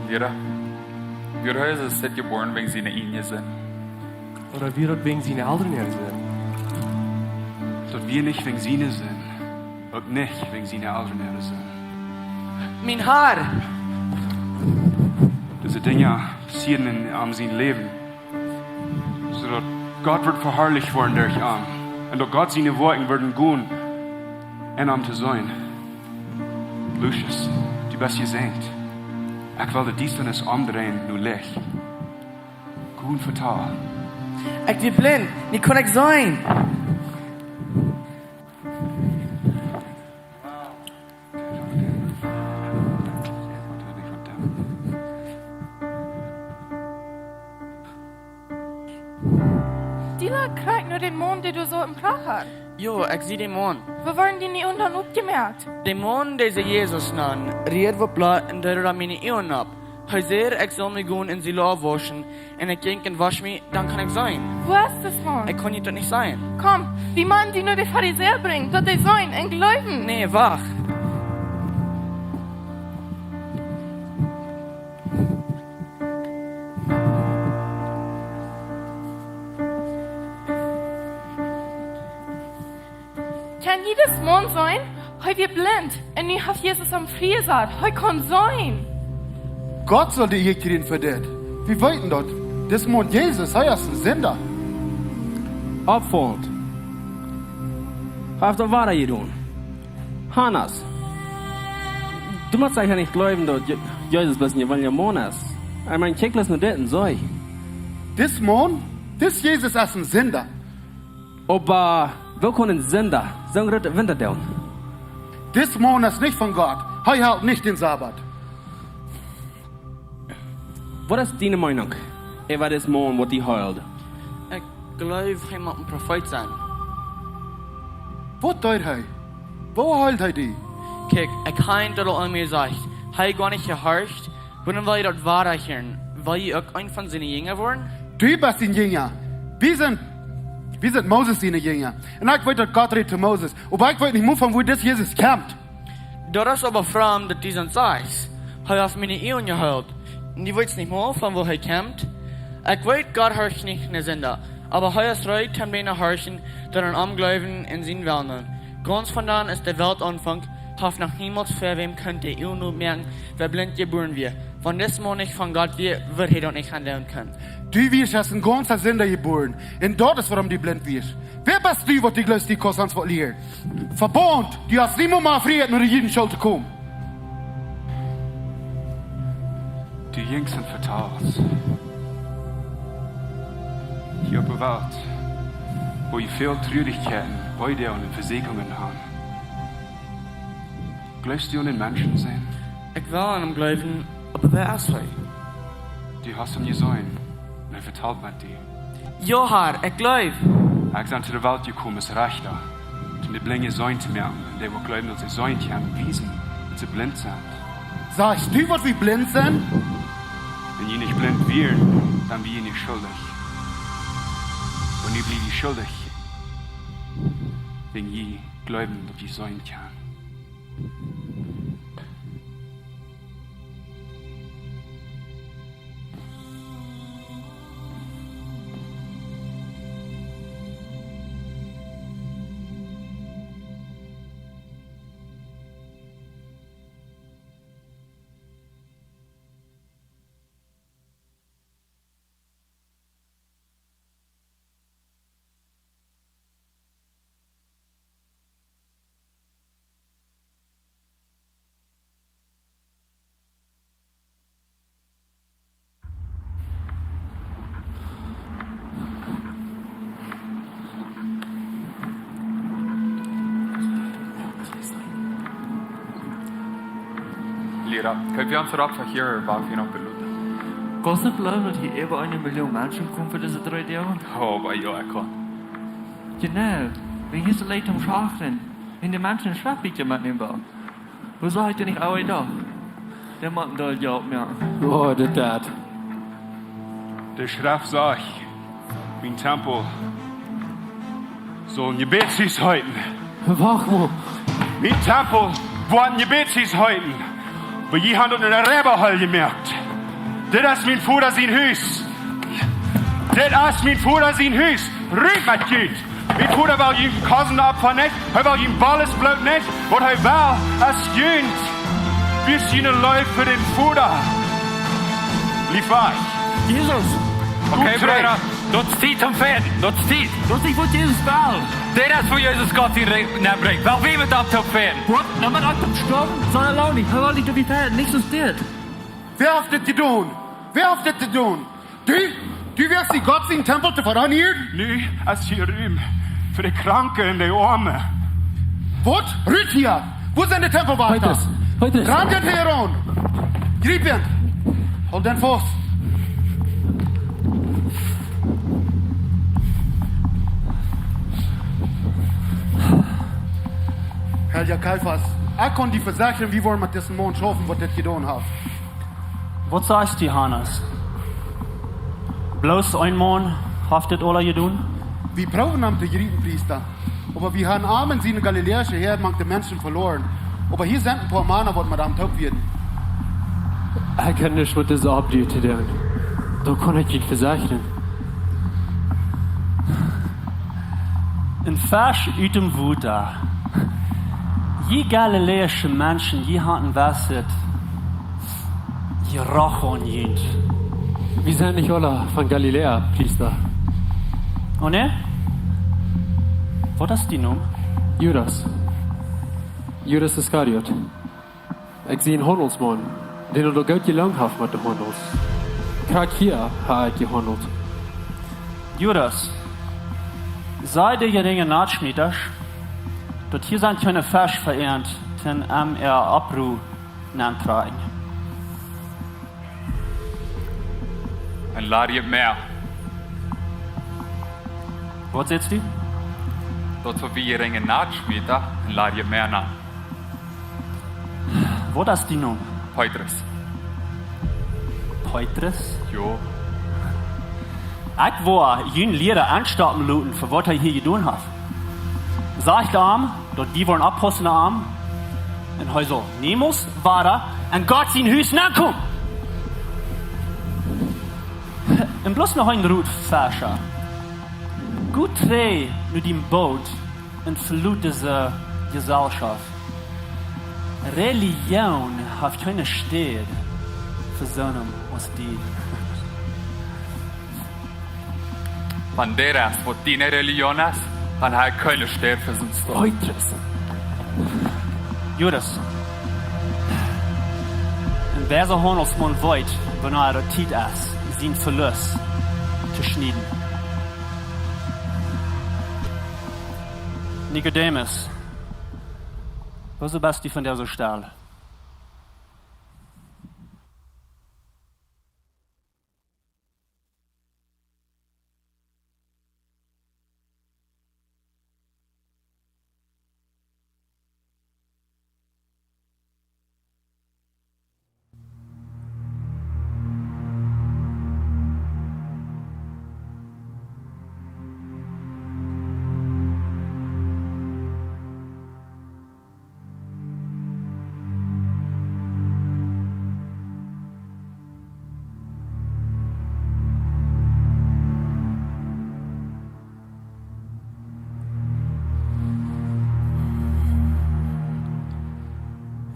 Wia, wia Jesus nich jebuaren wäajen siene ieejne Sind? Ooda wia daut wäajen siene Elren äare Sind? Daut wia nich wäajen siene Sind. Uk nich wäajen siene Elren äare Sind. Mien Har! Dise Dinja passieeden en am sien Läwen, soo daut Gott wudd veharlicht woaren derch am. Un daut Gott siene Woakjen wudden gonen en am to seenen. Lucius, du best jesäajent. Ekj well de Diestanis omdreien no Licht. Go un vetal. Ekj wia blint, nu kaun ekj seenen. Dee lach krakjt no dän Maun, dee doa soo em Prach haud. Jo, ekj sie dän Maun. Woo worden diene Uagen dan opjemoakt? De Maun, dee see Jesus nand, rieed waut Bloot un deed doamet miene Uagen opp. Hee säd, ekj saul mie gonen en Siloa wauschen, un ekj jinkj un wausch mie, dan kaun ekj seenen. Wua es dis Maun? Ekj kaun daut nich seenen. Komm, wie motten die no de Farisäa brinjen, daut dee seenen un jleewen. Nä, wacht. Kaun jie dis Maun seenen? Hee wia blint. Un nu haft Jesus am frie jesat. Hee kaun seenen. Gott saul de Ea kjrieen fa dit. Wie weeten daut. Dis Maun Jesus, hee es een Sinda. Oppfaulent. Hee haft daut wada jedonen. Hannes, du motst eejentlich nich jleewen, daut Je-, Jesus bloos een jewanlicha Maun es. Ekj meen, kjikj bloos no dit un see. Dis Maun, dis Jesus es een Sinda. Oba woo kaun een Sinda soone groote Wunda doonen? Dis Maun es nich von Gott. Hee helt nich dän Sabat. Waut es diene Meenunk äwa dis Maun, waut die heeld? Ekj jleew, hee mott een Profeet sennen. Waut deed hee? Woo heeld hee die? Kjikj, ekj hab daut aul emma jesajcht. Hee haft goanich jehorcht. Wuarom well jie daut wada hieren? Well jie uk eena von siene Jinja woaren? Du best sien Jinja. Wie sent, wie sent Moses siene Jinja. Un ekj weet, daut Gott räd to Moses. Oba ekj weet nich mea, von wua dis Jesus kjemt. Daut es oba fromm, daut du daut sajchst. Hee haft miene Uagen jeheelt. Un du weetst nich mol, von wua hee kjemt. Ekj weet, Gott horcht nich no Sinda, oba hee es reed, om dee to horchen, dee aun am jleewen un sienen Wellen doonen. Gaunz von aun es de Welt aunjefongen, haft noch niemols fa wäm kunt de Uagen opmoaken, wäa blint jebuaren wia. Wan dis Maun nich von Gott wia, wudd hee daut nich aundoonen kjennen. Du wieescht aus een gaunza Sinda jebuaren, un daut es, wuarom du blint wieescht. Wäa best du, waut du jleefst, du kaust ons waut lieren? Vebaunt, du hast niemols mea Frieheit, no de Judenschool to komen. Du jinkjst un vetalst. Hia opp de Welt, wua jie väl Trulichkjeiten, Weedoag un Vesieekjungen haben. Jleefst du aun dän Menschensän? Ekj well aun am jleewen, oba wäa es hee? Du hast am jeseenen, un hee vetalt met die. Jo, Har, ekj jleew. Ekj sie to de Welt jekomen aus Rechta, om de Blinje seenen to moaken, un dee, waut jleewen, daut see seenen kjennen, wiesen, daut see blint sent. Sajchst du, daut wie blint sent? Wan jie nich blint wieren, dan wieren jie nich schuldich. Oba nu bliewt jie schuldich, wan jie jleewen, daut jie seenen kjennen. Mira, kijk, wie haben ze erop hier, waar we nog beloten. Kaust du jleewen, daut hia äwa eene Million Menschen komen fa dise dree Doag? Oh, oba jo, ekj kaun. Genau. Wan hia soo Lied om Schachten, wan de Menschen Schreftbieekja metnämen wellen, woo saj ekj dan nich aule Doag? Dan motten dee jo oppmoaken. Oh, dit, daut. De Schreft sajcht, mien Tempel saul een Jebädshus heeten. Wacht mol. Mien Tempel woat een Jebädshus heeten. Oba jie haben daut eene Reibahool jemoakt. Dit es mien Voda sien Hus. Dit es mien Voda sien Hus. Rut met junt. Mien Voda well junt Kostenopfa nich. Hee well jun Wollesbloot nich. Waut hee well, es junt, wiest june Leew fa dän Voda. Leew wajch. Jesus. Okay, Brüda, daut es Tiet toom fäaden. Daut es Tiet. Daut es nich waut Jesus well. Dit es woo Jesus Gott sien Rikj nenbrinjt. Well wie met am toop fäaden? Waut? Dan met am toop stoawen? Soo lang nich. Hee well nich, daut wie fäaden. Nich soo stell. Wäa haft dit jedonen? Wäa haft dit jedonen? Du, du wellst Gott sien Tempel to vereinigen? Nu es hia Rum fa de Kranke un de Oame. Waut? Rut hia! Wua sent de Tempelwajchta? Petrus, Petrus. Rand den Heron! Griep am! Hoolt am faust! Heilja Kaiafas, ekj kaun die vesechren, wie woaren met disen Maun schaufen, waut dit jedonen haft. Waut sajchst du, Hannes? Bloos een Maun haft dit aula jedonen? Wie proowen am to jriepen, Priesta. Oba wie haben am un siene galiläische Häad mank de Menschen veloaren. Oba hia sent een poa Mana, waut met am toop wieren. Ekj kaun nuscht met dise Oppdiew doonen. Daut kaun ekj junt vesechren. Een Fesch ut däm Wota. Jie galiläische Menschen, jie haben Weisheit. Jie rochen junt. Wie sent nich aula von Galiläa, Priesta. Oh nä? Waut es dien Nomen? Judas. Judas Iskariot. Ekj sie een Haundelsmaun, dän daut goot jelongen haft met de Haundels. Krakjt hia hab ekj jehaundelt. Judas, saj de jerinje Nachtschmietasch, daut hia sent kjeene Fesch fa an, toom am äa Oppdiew nentrakjen. Een Ladj Mäa. Waut sajchst du? Daut soo wie jerinje Nachtschmieta een Ladj Mäa nanen. Waut es dien Nomen? Petrus. Petrus? Jo. Ekj woa jun Liera aunstoppen loten fa waut hee hia jedonen haft. Sajcht am, daut wie woaren oppaussen no am. Un hee saul niemols wada en Gott sien Hus nenkomen. Un bloos noch een Rot, Fescha. Go trigj no dien Boot un veloot dise Jeselschoft. Relijoon haft kjeene Städ fa soone aus die. Wan dit es waut diene Relijoon es, dan hab ekj kjeene Städ fa soon Stoff. Judas. Een weisa Haundelsmaun weet, wanea daut Tiet es, sien Velust to schnieden. Nikodemus, woo best du von dise Städ?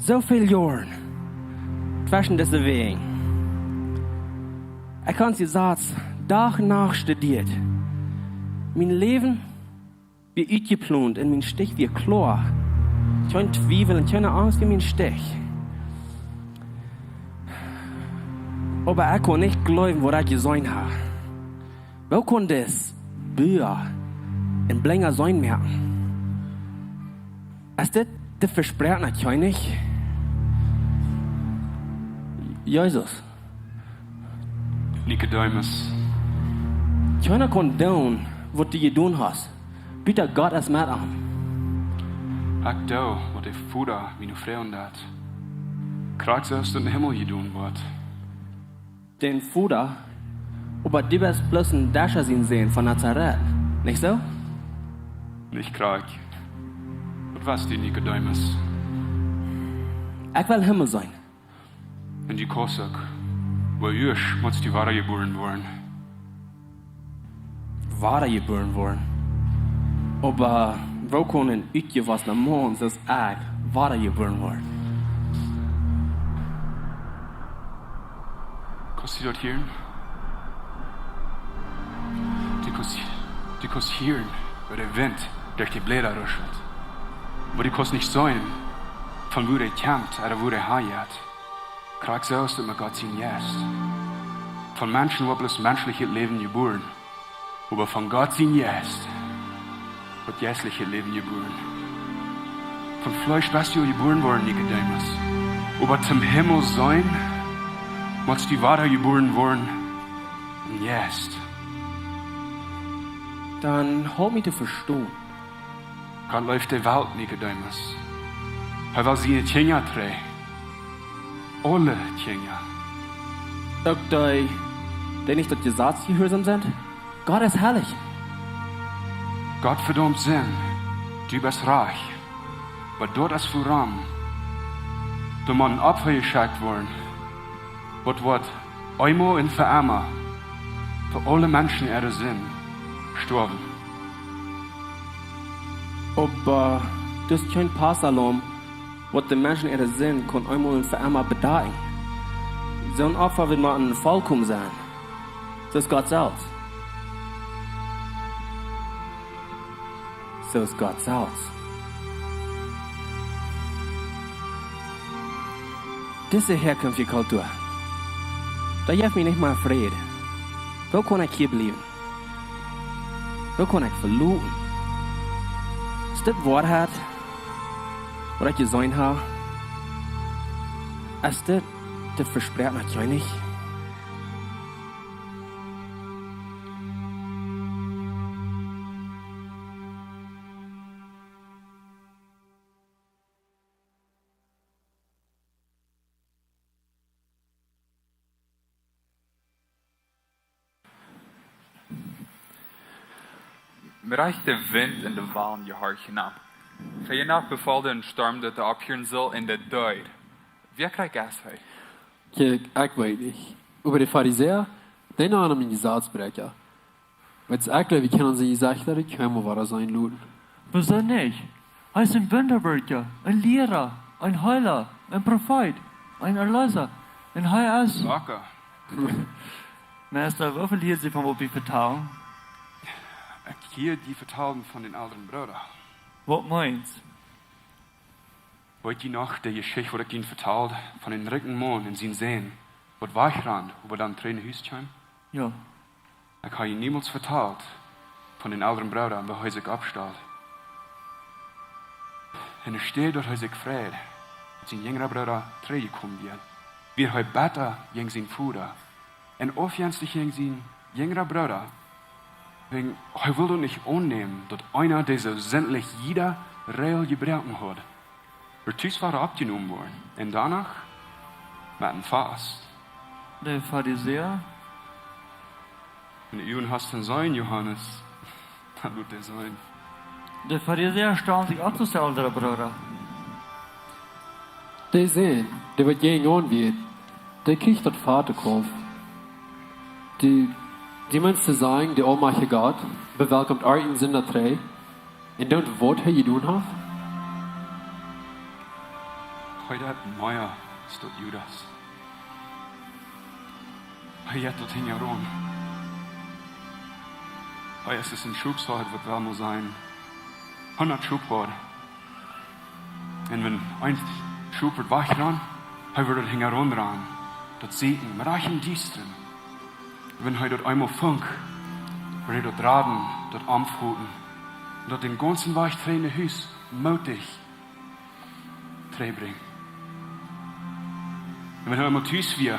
Soo väl Joaren tweschen dise Wäaj. Ekj hab dän Satz Dach un Nacht studieet. Mien Läwen wia utjeplont un mien Stich wia kloa. Kjeen Twiewel un kjeene Angst fa mien Stich. Oba ekj kunn nich jleewen, waut ekj jeseenen hab. Woo kunn dis Bua een Blinda seenen moaken? Es dit de vesproakne Kjennich? Jesus. Nikodemus. Kjeena kaun doonen, waut du jedonen hast, buta Gott es met am. Ekj doo, waut de Voda mie nu froagen deit. Krakjt soo aus daut em Himmel jedonen woat. Dän Voda, oba du best bloos een Dascha sien Sän von Nazaret, nich soo? Nich krakjt. Waut west du, Nikodemus? Ekj well Himmel seenen. Un du kaust uk. Oba ieescht motst du wada jebuaren woaren. Wada jebuaren woaren? Oba woo kaun een utjewossna Maun soo aus ekj wada jebuaren woaren? Kaust du daut hieren? Du kaust, du kaust hieren, woo de Wint derch de Bläda ruschelt. Oba du kaust nich seenen, von wua dee kjemt ooda wua dee hanjeit. Krakjt soo es daut met Gott sien Jeist. Von Menschen woat bloos menschlichet Läwen jebuaren, oba von Gott sien Jeist woat jeistlichet Läwen jebuaren. Von Fleesch best du jebuaren worden, Nikodemus. Oba toom Himmel seenen, motst du wada jebuaren woaren em Jeist. Dan halp mie to vestonen. Gott leeft de Welt, Nikodemus. Hee well siene Kjinja trigj. Aule Kjinja. Uk dee, dee nich daut Jesaz jehuarsom sent? Gott es heilich. Gott vedaumt Sind. Du best rajcht. Oba daut es wuarom doa mott een Opfa jeschekjt woaren, waut woat eemol un fa emma fa aule Menschen äare Sind stoawen. Oba daut es kjeen Passalaum, waut de Menschen äare Sind kaun eemol un fa emma bedakjen. Soon Opfa woat motten vollkomen sennen, soo aus Gott selfst. Soo aus Gott selfst. Dise Häakunft, Kultua, daut jeft mie nich mea Fräd. Woo kaun ekj hia bliewen? Woo kaun ekj veloten? Es dit Woarheit, waut ekj jeseenen hab? Es dit de vesproakne Kjennich? Mie rajcht de Wint un de Walen jehorchen am. Ver je Nacht befool de Storm, daut dee opphieren sull, un dee deed. Wäa krakjt es hee? Kjikj, ekj weet nich. Oba de Farisäa, dee nanen am een Jesazbräakja. Wiels ekj jleew, wie kjennen onse Jesechta kjeenmol wada seenen loten. Woo soo nich? Hee es een Wundawerkja, een Liera, een Heela, een Profeet, een Erleesa. Un hee es Rocka. Meista, woo väl hieed jie von waut wie vetalen? Ekj hieed jie vetalen von dän eldren Brooda. Waut meenst? Weet jie noch de Jeschicht, waut ekj junt vetald, von dän rikjen Maun un sien Sän, waut wajchrand, oba dan trigj no Hus kjeem? Jo. Ekj hab junt niemols vetalt von dän eldren Brooda, woo hee sikj oppstald. Un enne Städ daut hee sikj freid, daut sien jinjra Brooda trigjjekomen wia, wia hee betta jäajen sien Voda un aufjenstich jäajen sien jinjra Brooda, wäajen hee wull daut nich aunnämen, daut eena, dee soo sindlich jieda Räajel jebroaken haud, wada tus wada oppjenomen woat. Un doano met een Fast. De Farisäa. Un du hast een Sän, Johanes. Dan woat dee sennen. De Farisäa stalen sikj opp aus de eldre Brooda. Dee Sän, dee waut jäajenaun wia, dee kjrieech daut Fat Kalf. Dee, dee Mensch to sajen, de aulmajchtje Gott, bewelkomt een Sinda trigj, un doonen waut hee jedonen haft? Hee deit mea aus daut, Judas. Hee jeit daut hinjaraun. Hee es aus een Schopshoad, waut well mol siene hundat Schop haft. Un wan een Schop woat wajchrannen, hee woat daut hinjaraun rannen, daut sieekjen, mau doa em Diestren. Wan hee daut eemol funk, woat hee daut raden, daut omfoten, un daut dän gaunzen Wajch trigj no Hus, mootich trigj brinjen. Un wan hee eemol tus wia,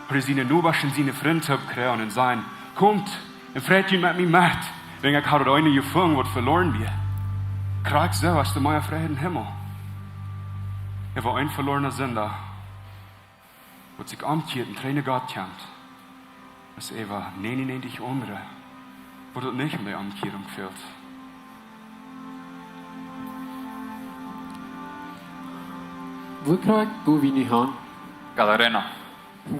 haud hee siene Nobasch un siene Frind toopjekjräajen un säd: "Komt un freit junt met mie met, wiels ekj hab daut eene jefungen, waut veloaren wia." Krakjt soo es de Mea Freiheit em Himmel. Äwa een veloarna Sinda, waut sikj omkjieet un trigj no Gott kjemt, es äwa nienenuntich aundre, waut daut nich om de Omkjierunk fält. Wua krakjt go wie nu han? Gadarena.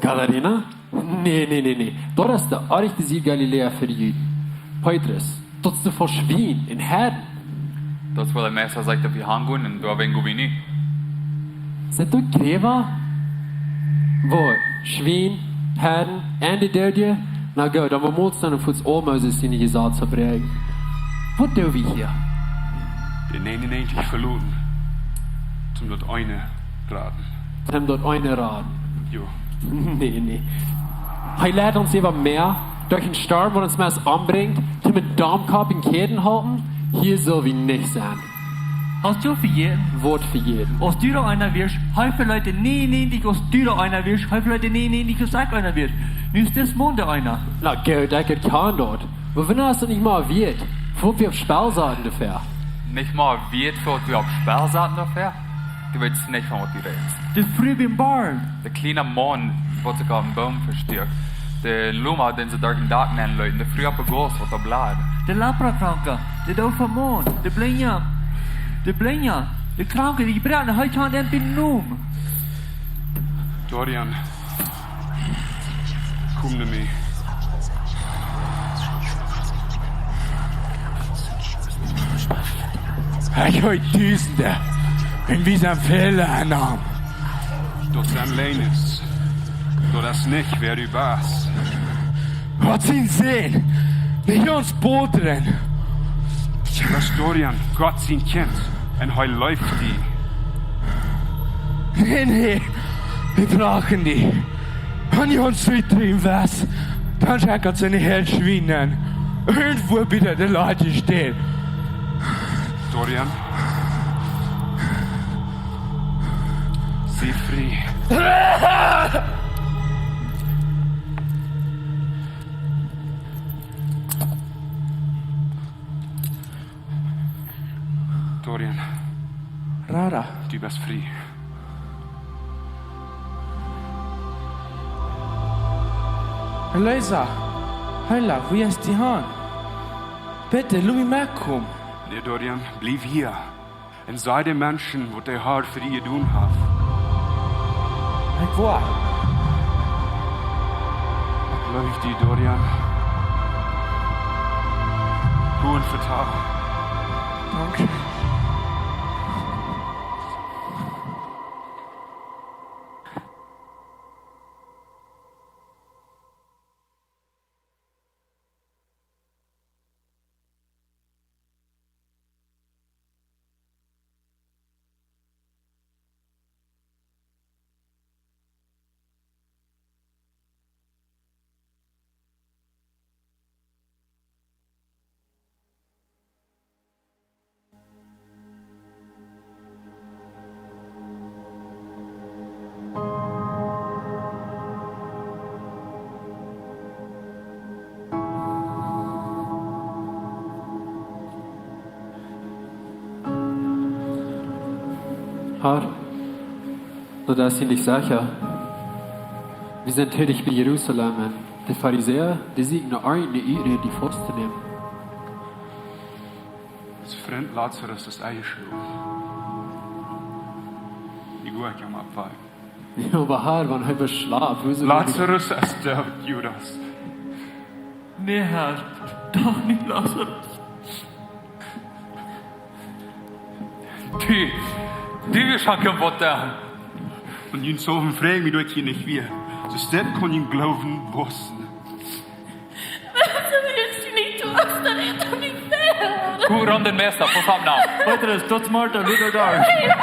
Gadarena? Nä, nä, nä, nä. Daut es de oajchste Sied Galiläa fa de Juden. Petrus, daut es de Schwien un Heiden. Daut es wua de Meista sajcht, daut wie han gonen, un doawäajen go wie nu. Sent doa Gräwa? Woo, Schwien, Heiden un de Doodje? Na goot, dan mott dan fuaz aul Moses sien Jesaz vebräakjen. Waut doo wie hia? De nienenuntich veloaren, om daut eene raden. Om daut eene raden. Jo. Nä, nä. Hee leit ons äwa Mäa, derch een Storm, waut ons meist ombrinjt, om een Domkopp en Kjäden hoolen. Hia sell wie nich sennen. Hast du vejäten? Waut vejäten? Aus du doa eena wieescht, hee veleet de nienenuntich, aus du doa eena wieescht, hee veleet de nienenuntich, aus ekj eena wia. Nu es dis Maun doa eena. Na goot, ekj kaun daut. Oba wan es daut nich mea wieet, waut wie opp Spell saten doafäa? Nich mea wieet, waut wie opp Spell saten doafäa? Du weetst nich, von waut du rätst. De Fru biem Born. De kjliena Maun, waut sikj aum Boom vestuak. De Loma, dän see derch daut Dak nenleeten. De Fru opp de Gauss, waut doa bleef. De Leprakranka, de doawe Maun, de Blinja. De Blinja, de Kranka, de Jebroakna, hee kjant an biem Nomen. Dorian, komm no mie. Ekj hia Dusende, un wie sent väle aun am. Daut sent Läajes. Daut es nich wäa du best. Gott sien Sän, nich ons Bodren. Du best Dorian, Gott sien Kjint, un hee leeft die. Nä, nä, wie brucken die. Wan du ons utdriewen wurscht, dan schekj ons en de Herd Schwiena. Irjentwua bie de Leit stell. Dorian, sie frie. Dorian. Rara. Du best frie. Elisa. Hela, wua es dee han? Bitte, lot mie metkomen. Nä, Dorian, bliew hia. Un saj de Menschen, waut de Herr fa die jedonen haft. Ekj woa. Ekj leew die, Dorian. Go un vetal. Dankscheen. Herr, daut es nich secha. Wie sent hia bie Jerusalem un de Farisäa, dee sieekjen no eene Uasoak, die faust to nämen. Ons Frint Lazarus es enjeschlopen. Ekj woa am oppwakjen. Jo, oba Herr, wan hee beschlauft, woo es et? Lazarus es doot, Judas. Nä, Herr, doch nich Lazarus. Du, du best aun waut doa. Un jie sellen froagen, woo daut hia nich wia. Soo daut kaun jun Gloowen wausen. Lass mich nicht, du hast da nicht an mich fehlen. Go rom dän Meista, pass opp nu. Petrus, daut es Marta, Luther doa. Mein Herr,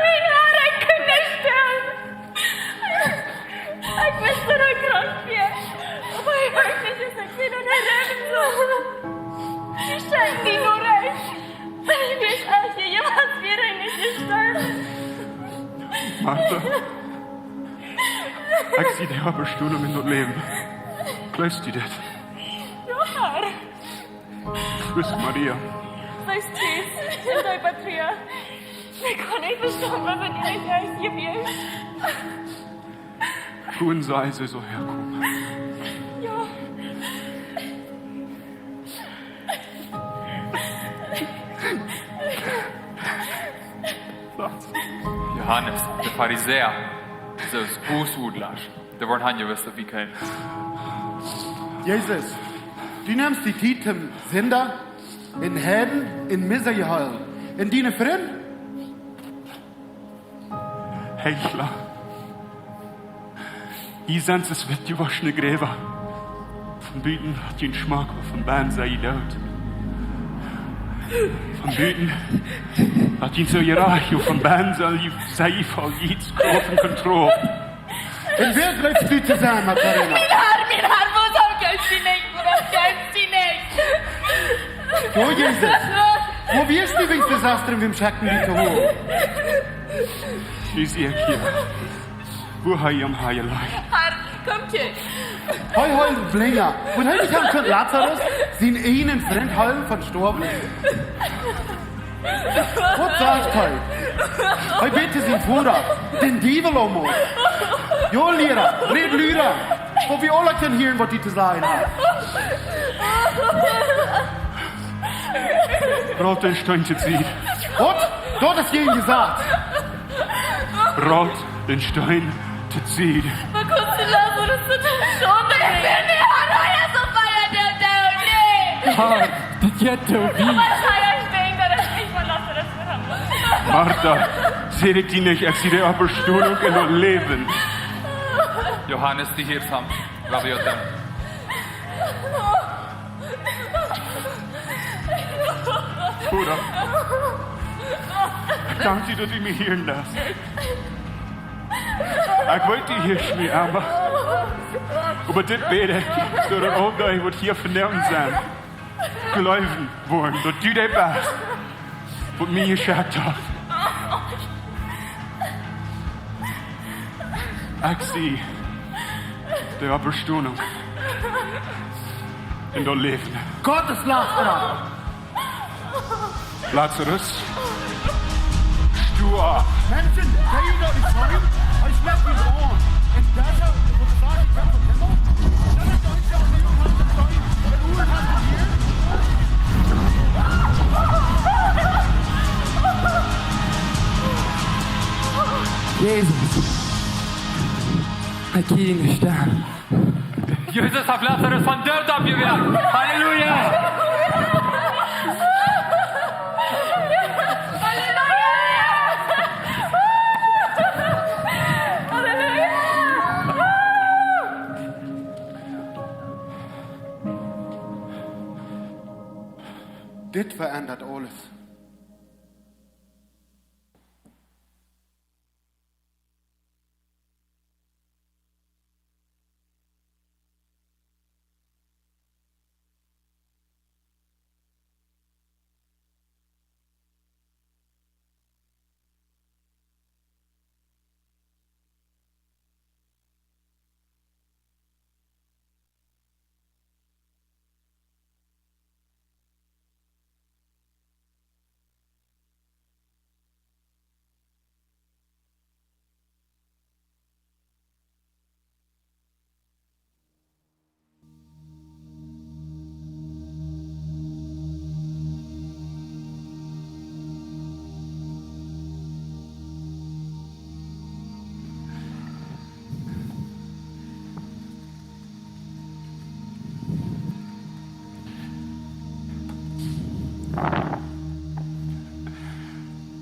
mein Herr, ich kann nicht sterben. Ich möchte nur krank werden. Aber ich weiß nicht, was ich will und erleben soll. Sie scheinen die nur reich. Wenn ich mich als jemand wäre, nicht gestorben. Marta. Ekj sie de Oppstonunk un daut Läwen. Jleefst du daut? Jo, Herr. Wua es Maria? Soo es Ties, en de Patria. Ekj kaun nich vestonen, waut met die nich rajcht jewast. Wua es see, see saul häakomen? Jo. Johanes, de Farisäa, soo aus Gooseadlasch, dee woaren han jewist, daut wie kjeemen. Jesus, du nemst die Tiet toom Sinda un Heiden un Missjeheilen. Un diene Frind? Hechla. Jie sent soo aus witt jewoschne Gräwa. Von buten sent jie schmock, oba von bennen sent jie doot. Von buten sent jie soo jerajcht, oba von bennen sent jie, sent jie voll Jiets, Krauft un Kontroll. Un wäa jleefst du to sennen, Macarena? Mien Herr, mien Herr, wuarom jleefst du nich? Wuarom jleefst du nich? Jo, Jesus. Wua wieescht du, wan de Sestren wäm schekjten, die to holen? Wie sie ekj hia? Wua hab jie am hanjelajcht? Herr, komm hia. Hee heelt Blinja. Wua hab jie am kunt Lazarus, sienen eenen Frint, heelen von stoawen? Waut sajcht hee? Hee bät to sienen Voda, dän Diewel om. Jo, Liera, räd luda. Daut wie aula kjennen hieren, waut hee to sajen haft. Roolt dän Steen to Sied. Waut? Daut es jäajen jesajcht. Roolt dän Steen to Sied. Woo kaust du Lazarus soo schaunden? Nä, nä, nä, nä, nä, nä, nä, nä. Herr, daut jeit too wiet. Waut es hia? Ekj denkj, daut es nich von Lazarus. Marta, säd ekj die nich, ekj sie de Oppstonunk un daut Läwen? Johanes, die hia es am. Rabbi Otan. Voda, ekj dank die, daut du mie hieren deist. Ekj weet, du hieescht mie, oba, oba dit bäd ekj, soo daut aul dee, waut hia vondoag sent, jleewen woaren, daut du dee best, waut mie jeschekjt haft. Ekj sie de Oppstonunk un daut Läwen. Gott es Lazarus. Lazarus, sto opp. Menschen, they don't find. I slept with on. And that's how, what the Bible says, the devil. That is the only thing you have to find. And who has to hear? Jesus. I can't understand. Jesus haft Lazarus vom Doot oppjewakjt. Halleluja! Dit veendat aules.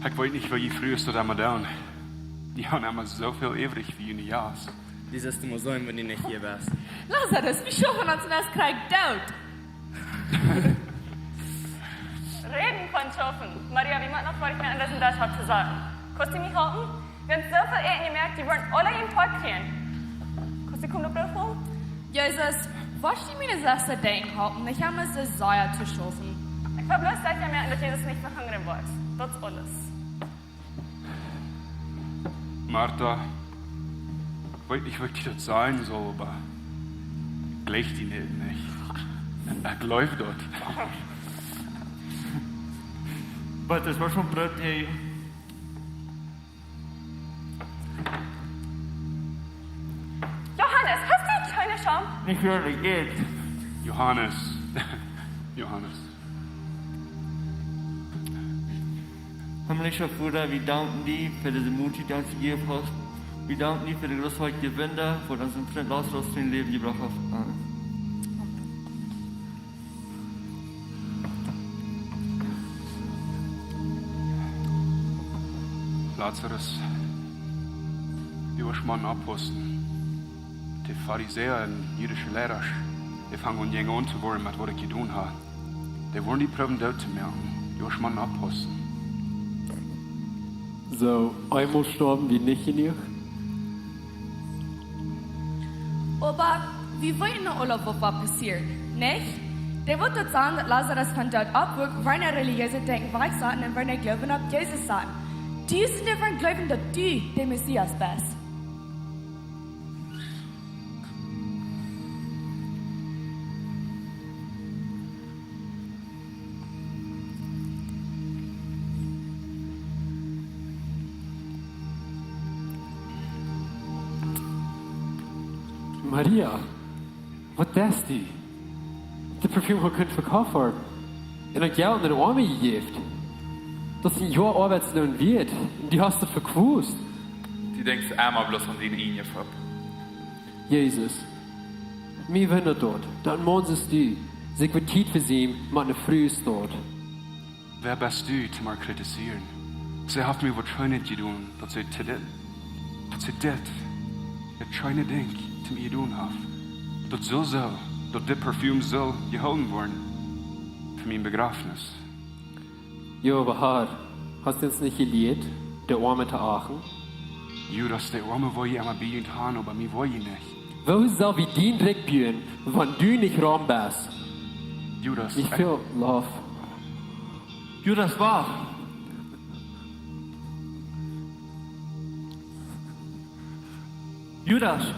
Ekj weet nich, woo jie Frues daut emma doonen. Jie haben emma soo väl äwrich fa june Jast. Dit es de Museum, wan du nich hia best. Lazarus, wie schaufen ons en daut Kjrich doot? Räden von schaufen. Maria, wie motten noch foadich moaken, waut daut haft to sajen. Kaust du mie halpen? Wie haben soo väl Äten jemoakt, dee woaren aule een Poat kjrieen. Kaust du komen opp daut Fong? Jesus, woascht du miene Sesta denkjen halpen? Ekj hab mie soo sea to schaufen. Ekj well bloos secha moaken, daut Jesus nich vehungren woat. Daut es aules. Marta, Weet nich, waut ekj daut sajen saul, oba ekj jleich die nich. Ekj jleich daut. But es woat schon Brot, hey. Johannes, hast du keine Scham? Nich werkjlich, ekj. Johannes. Johannes. Himmlischer Voda, wie danken die fa dise Mut, dee du ons jejäft hast. Wie danken die fa de groote Wunda, waut du onsen Frint Lazarus tom Läwen jebrocht hast. Amen. Lazarus, du woascht mau oppaussen. De Farisäa un jüdische Leida, dee fangen aun, jäajen to woaren met waut ekj jedonen hab. Dee woaren die proowen doot to moaken. Du woascht mau oppaussen. Soo, eemol stoawen wie nich jenuach? Oba wie weeten aula, waut woat passieren, nich? Dee woat daut sennen, daut Lazarus vom Doot oppwakjt, wan de relijeese Denkjen wajch sent un wan de Gloowen opp Jesus sent. Dusende woaren jleewen, daut du de Messias best. Maria, waut deist du? De Parfüm haud kunt vekoft woaren. Un daut Jelt aun de Oame jejäft. Daut es een Joa Oabeitsloon wieet. Un du hast daut vekwust. Du denkjst emma bloos aun diene eejne Frucht. Jesus, mie wundat daut, daut een Maun soo aus du sikj woat Tiet fa sien, mau ne Fru es daut. Wäa best du, om mie to kritisieren? See haft mie waut Scheenet jedonen, daut see to dit, daut see dit, daut scheene Dinkj to mie jedonen haft. Daut saul soo, daut dit Parfüm saul jehoolen woaren fa mien Bejräbnis. Jo, oba Herr, hast du ons nich jelieet, de Oame to achten? Judas, de Oame well jie emma bie junt han, oba mie well jie nich. Woo sell wie dien Rikj buen, wan du nich rom best? Judas, ekj feel love. Judas, wacht. Judas.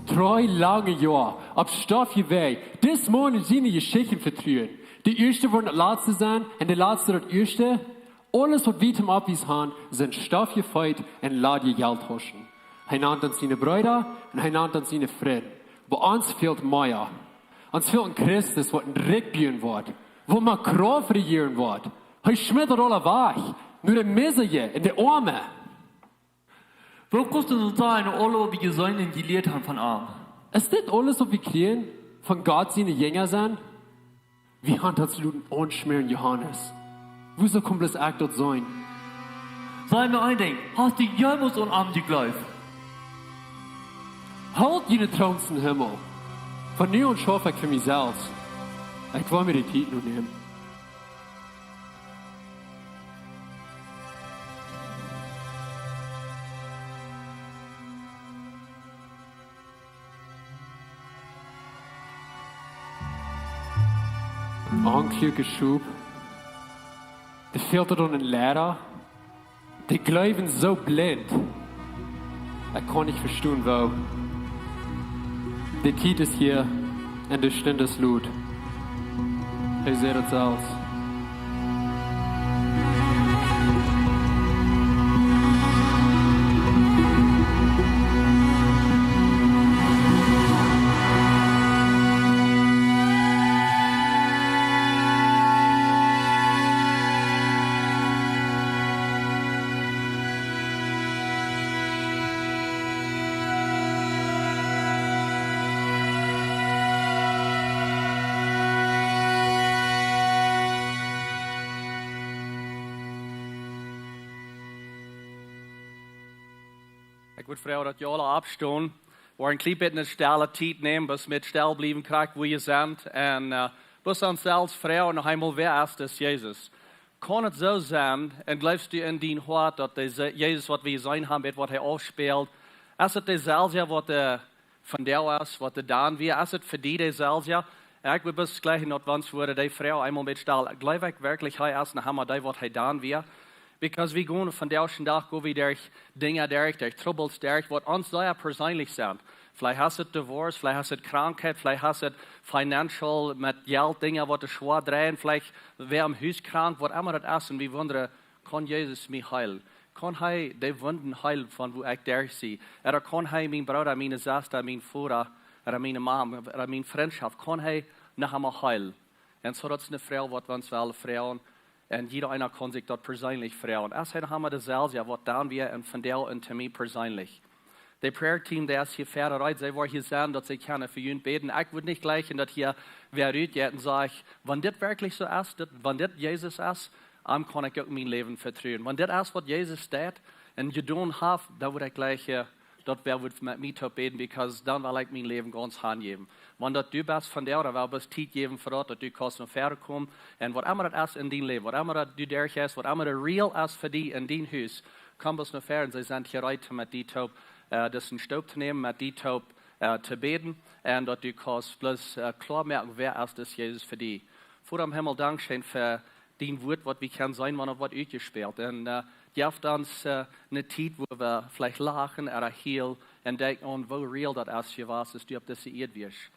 Dree lange Joa opp Stoff jewäajen. Dis Maun un siene Jeschichten vetruen. De ieeschte woaren daut latste sennen un de latste daut ieeschte. Aules, waut wie tom Oppwiesen han, sent stoffje Feet un ladje Jelttauschen. Hee nant ons siene Breeda un hee nant ons siene Frind. Oba ons fält mea. Ons fält een Christus, waut een Rikj buen woat, waut met Krauft rejieren woat. Hee schmitt daut aula wajch, no de Miserie un de Oame. Woo kaust du daut sajen, aul waut wie jeseenen un jelieet han von am? Es dit aules, waut wie kjrieen von Gott siene Jinja sennen? Wie han ons loten aunschmäaren, Johanes. Wuarom kaun bloos ekj daut seenen? Saj mie een Dinkj, hast du jemols aun am jejleeft? Hool diene Troons em Himmel. Von nu aun schauf ekj fa mie selfst. Ekj well mie de Tiet nu nämen. Onkloake Schop. Dee fält doa een Leida. Dee jleewen soo blint. Ekj kaun nich vestonen, woo. De Tiet es hia un de Stund es lot. Hee sajcht daut selfst. Ekj wudd froagen, daut jie aula oppstonen, wie een kjlien bät stelle Tiet nämen, bat wie stell bliewen, krakjt wua jie sent, un, äh, bat wie ons selfst froagen noch eemol, wäa es dis Jesus? Kaun et soo sennen, un jleefst du en dien Hoat, daut dise Jesus, waut wie jeseenen han, bie waut hee aufspält, es et deeselwja, waut, äh, vondoag es, waut hee dan wia, es et fa die deeselwja? Un ekj wudd bloos jleichen, daut wie ons wudden dee Froag eemol met stellen, jleew ekj werkjlich, hee es noch emma dee, waut hee dan wia? Because wie gonen vondoag dän Dach, go wie derch Dinja derch, derch Trubbels derch, waut ons sea perseenlich sent. Veleicht hast du Divorce, veleicht hast du Krankheit, veleicht hast du financial met Jelt Dinja, waut die schwoa dreien, veleicht wäa em Hus krank, waut emma daut es, un wie wundren: Kaun Jesus mie heelen? Kaun hee de Wunden heelen von wua ekj derch sie? Ooda kaun hee mienen Brooda, miene Sesta, mienen Voda, ooda miene Mame, ooda miene Frintschoft, kaun hee noch emol heelen? Un soo, daut es eene Froag, waut wie ons wellen froagen. Un jieda eena kaun sikj daut perseenlich froagen. Es hee noch emol deselwja, waut dan wia, un vondoag un to mie perseenlich. De prayer team, dee es hia wieda rut, see woaren hia sennen, daut see kjennen fa junt bäden. Ekj wudd nich jleichen, daut hia wäa rut jeit un sajcht: Wan dit werkjlich soo es, dit, wan dit Jesus es, am kaun ekj uk mien Läwen vetruen. Wan dit es, waut Jesus deed un jedonen haft, dan wudd ekj jleichen, daut wäa wudd met mie toop bäden, because dan well ekj mien Läwen gaunz hanjäwen. Wan daut du best vondoag, dan well wie Tiet jäwen fa daut, daut du kaust no wieda komen. Un waut emma daut es en dien Läwen, waut emma daut du derch hast, waut emma de real es fa die en dien Hus, kom bloos no wieda. See sent hia rut, met die toop, äh, daut en Stoop to nämen, met die toop, äh, to bäden. Un daut du kaust bloos, äh, kloa moaken, wäa es dis Jesus fa die. Voda em Himmel, dankscheen fa dien Wuat, waut wie kjennen seenen, wan et woat utjespält. Un, äh, jeff ons, äh, eene Tiet, wua wie veleicht lachen, ooda heelen, un denkjen aun, woo real daut es jewast, aus du opp dise Ieed wieescht.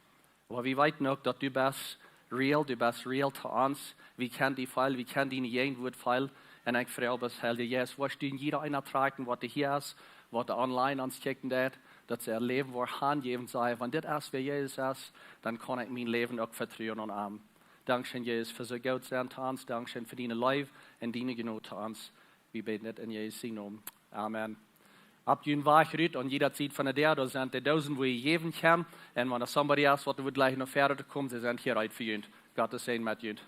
Oba wie weeten uk, daut du best real, du best real to ons. Wie kjennen die feelen, wie kjennen diene Jäajenwuat feelen. Un ekj froag, best Heilja Jeist, woascht du en jieda eena trakjen, waut hia es, waut online ons kjikjen deit, daut see äa Läwen woaren hanjäwen, sajen: Wan dit es, wäa Jesus es, dan kaun ekj mien Läwen uk vetruen aun am. Dankscheen, Jesus, fa soo goot sennen to ons. Dankscheen fa diene Leew un diene Jnod to ons. Wie bäden dit en Jesus sienen Nomen. Amen. Opp jun Wajch rut, aun jieda Sied von de Däa, doa sent de Doosen, wua jie jäwen kjennen. Un wan doa somebody es, waut wudd jleichen no wieda to komen, see sent hia rut fa junt. Gott sie met junt.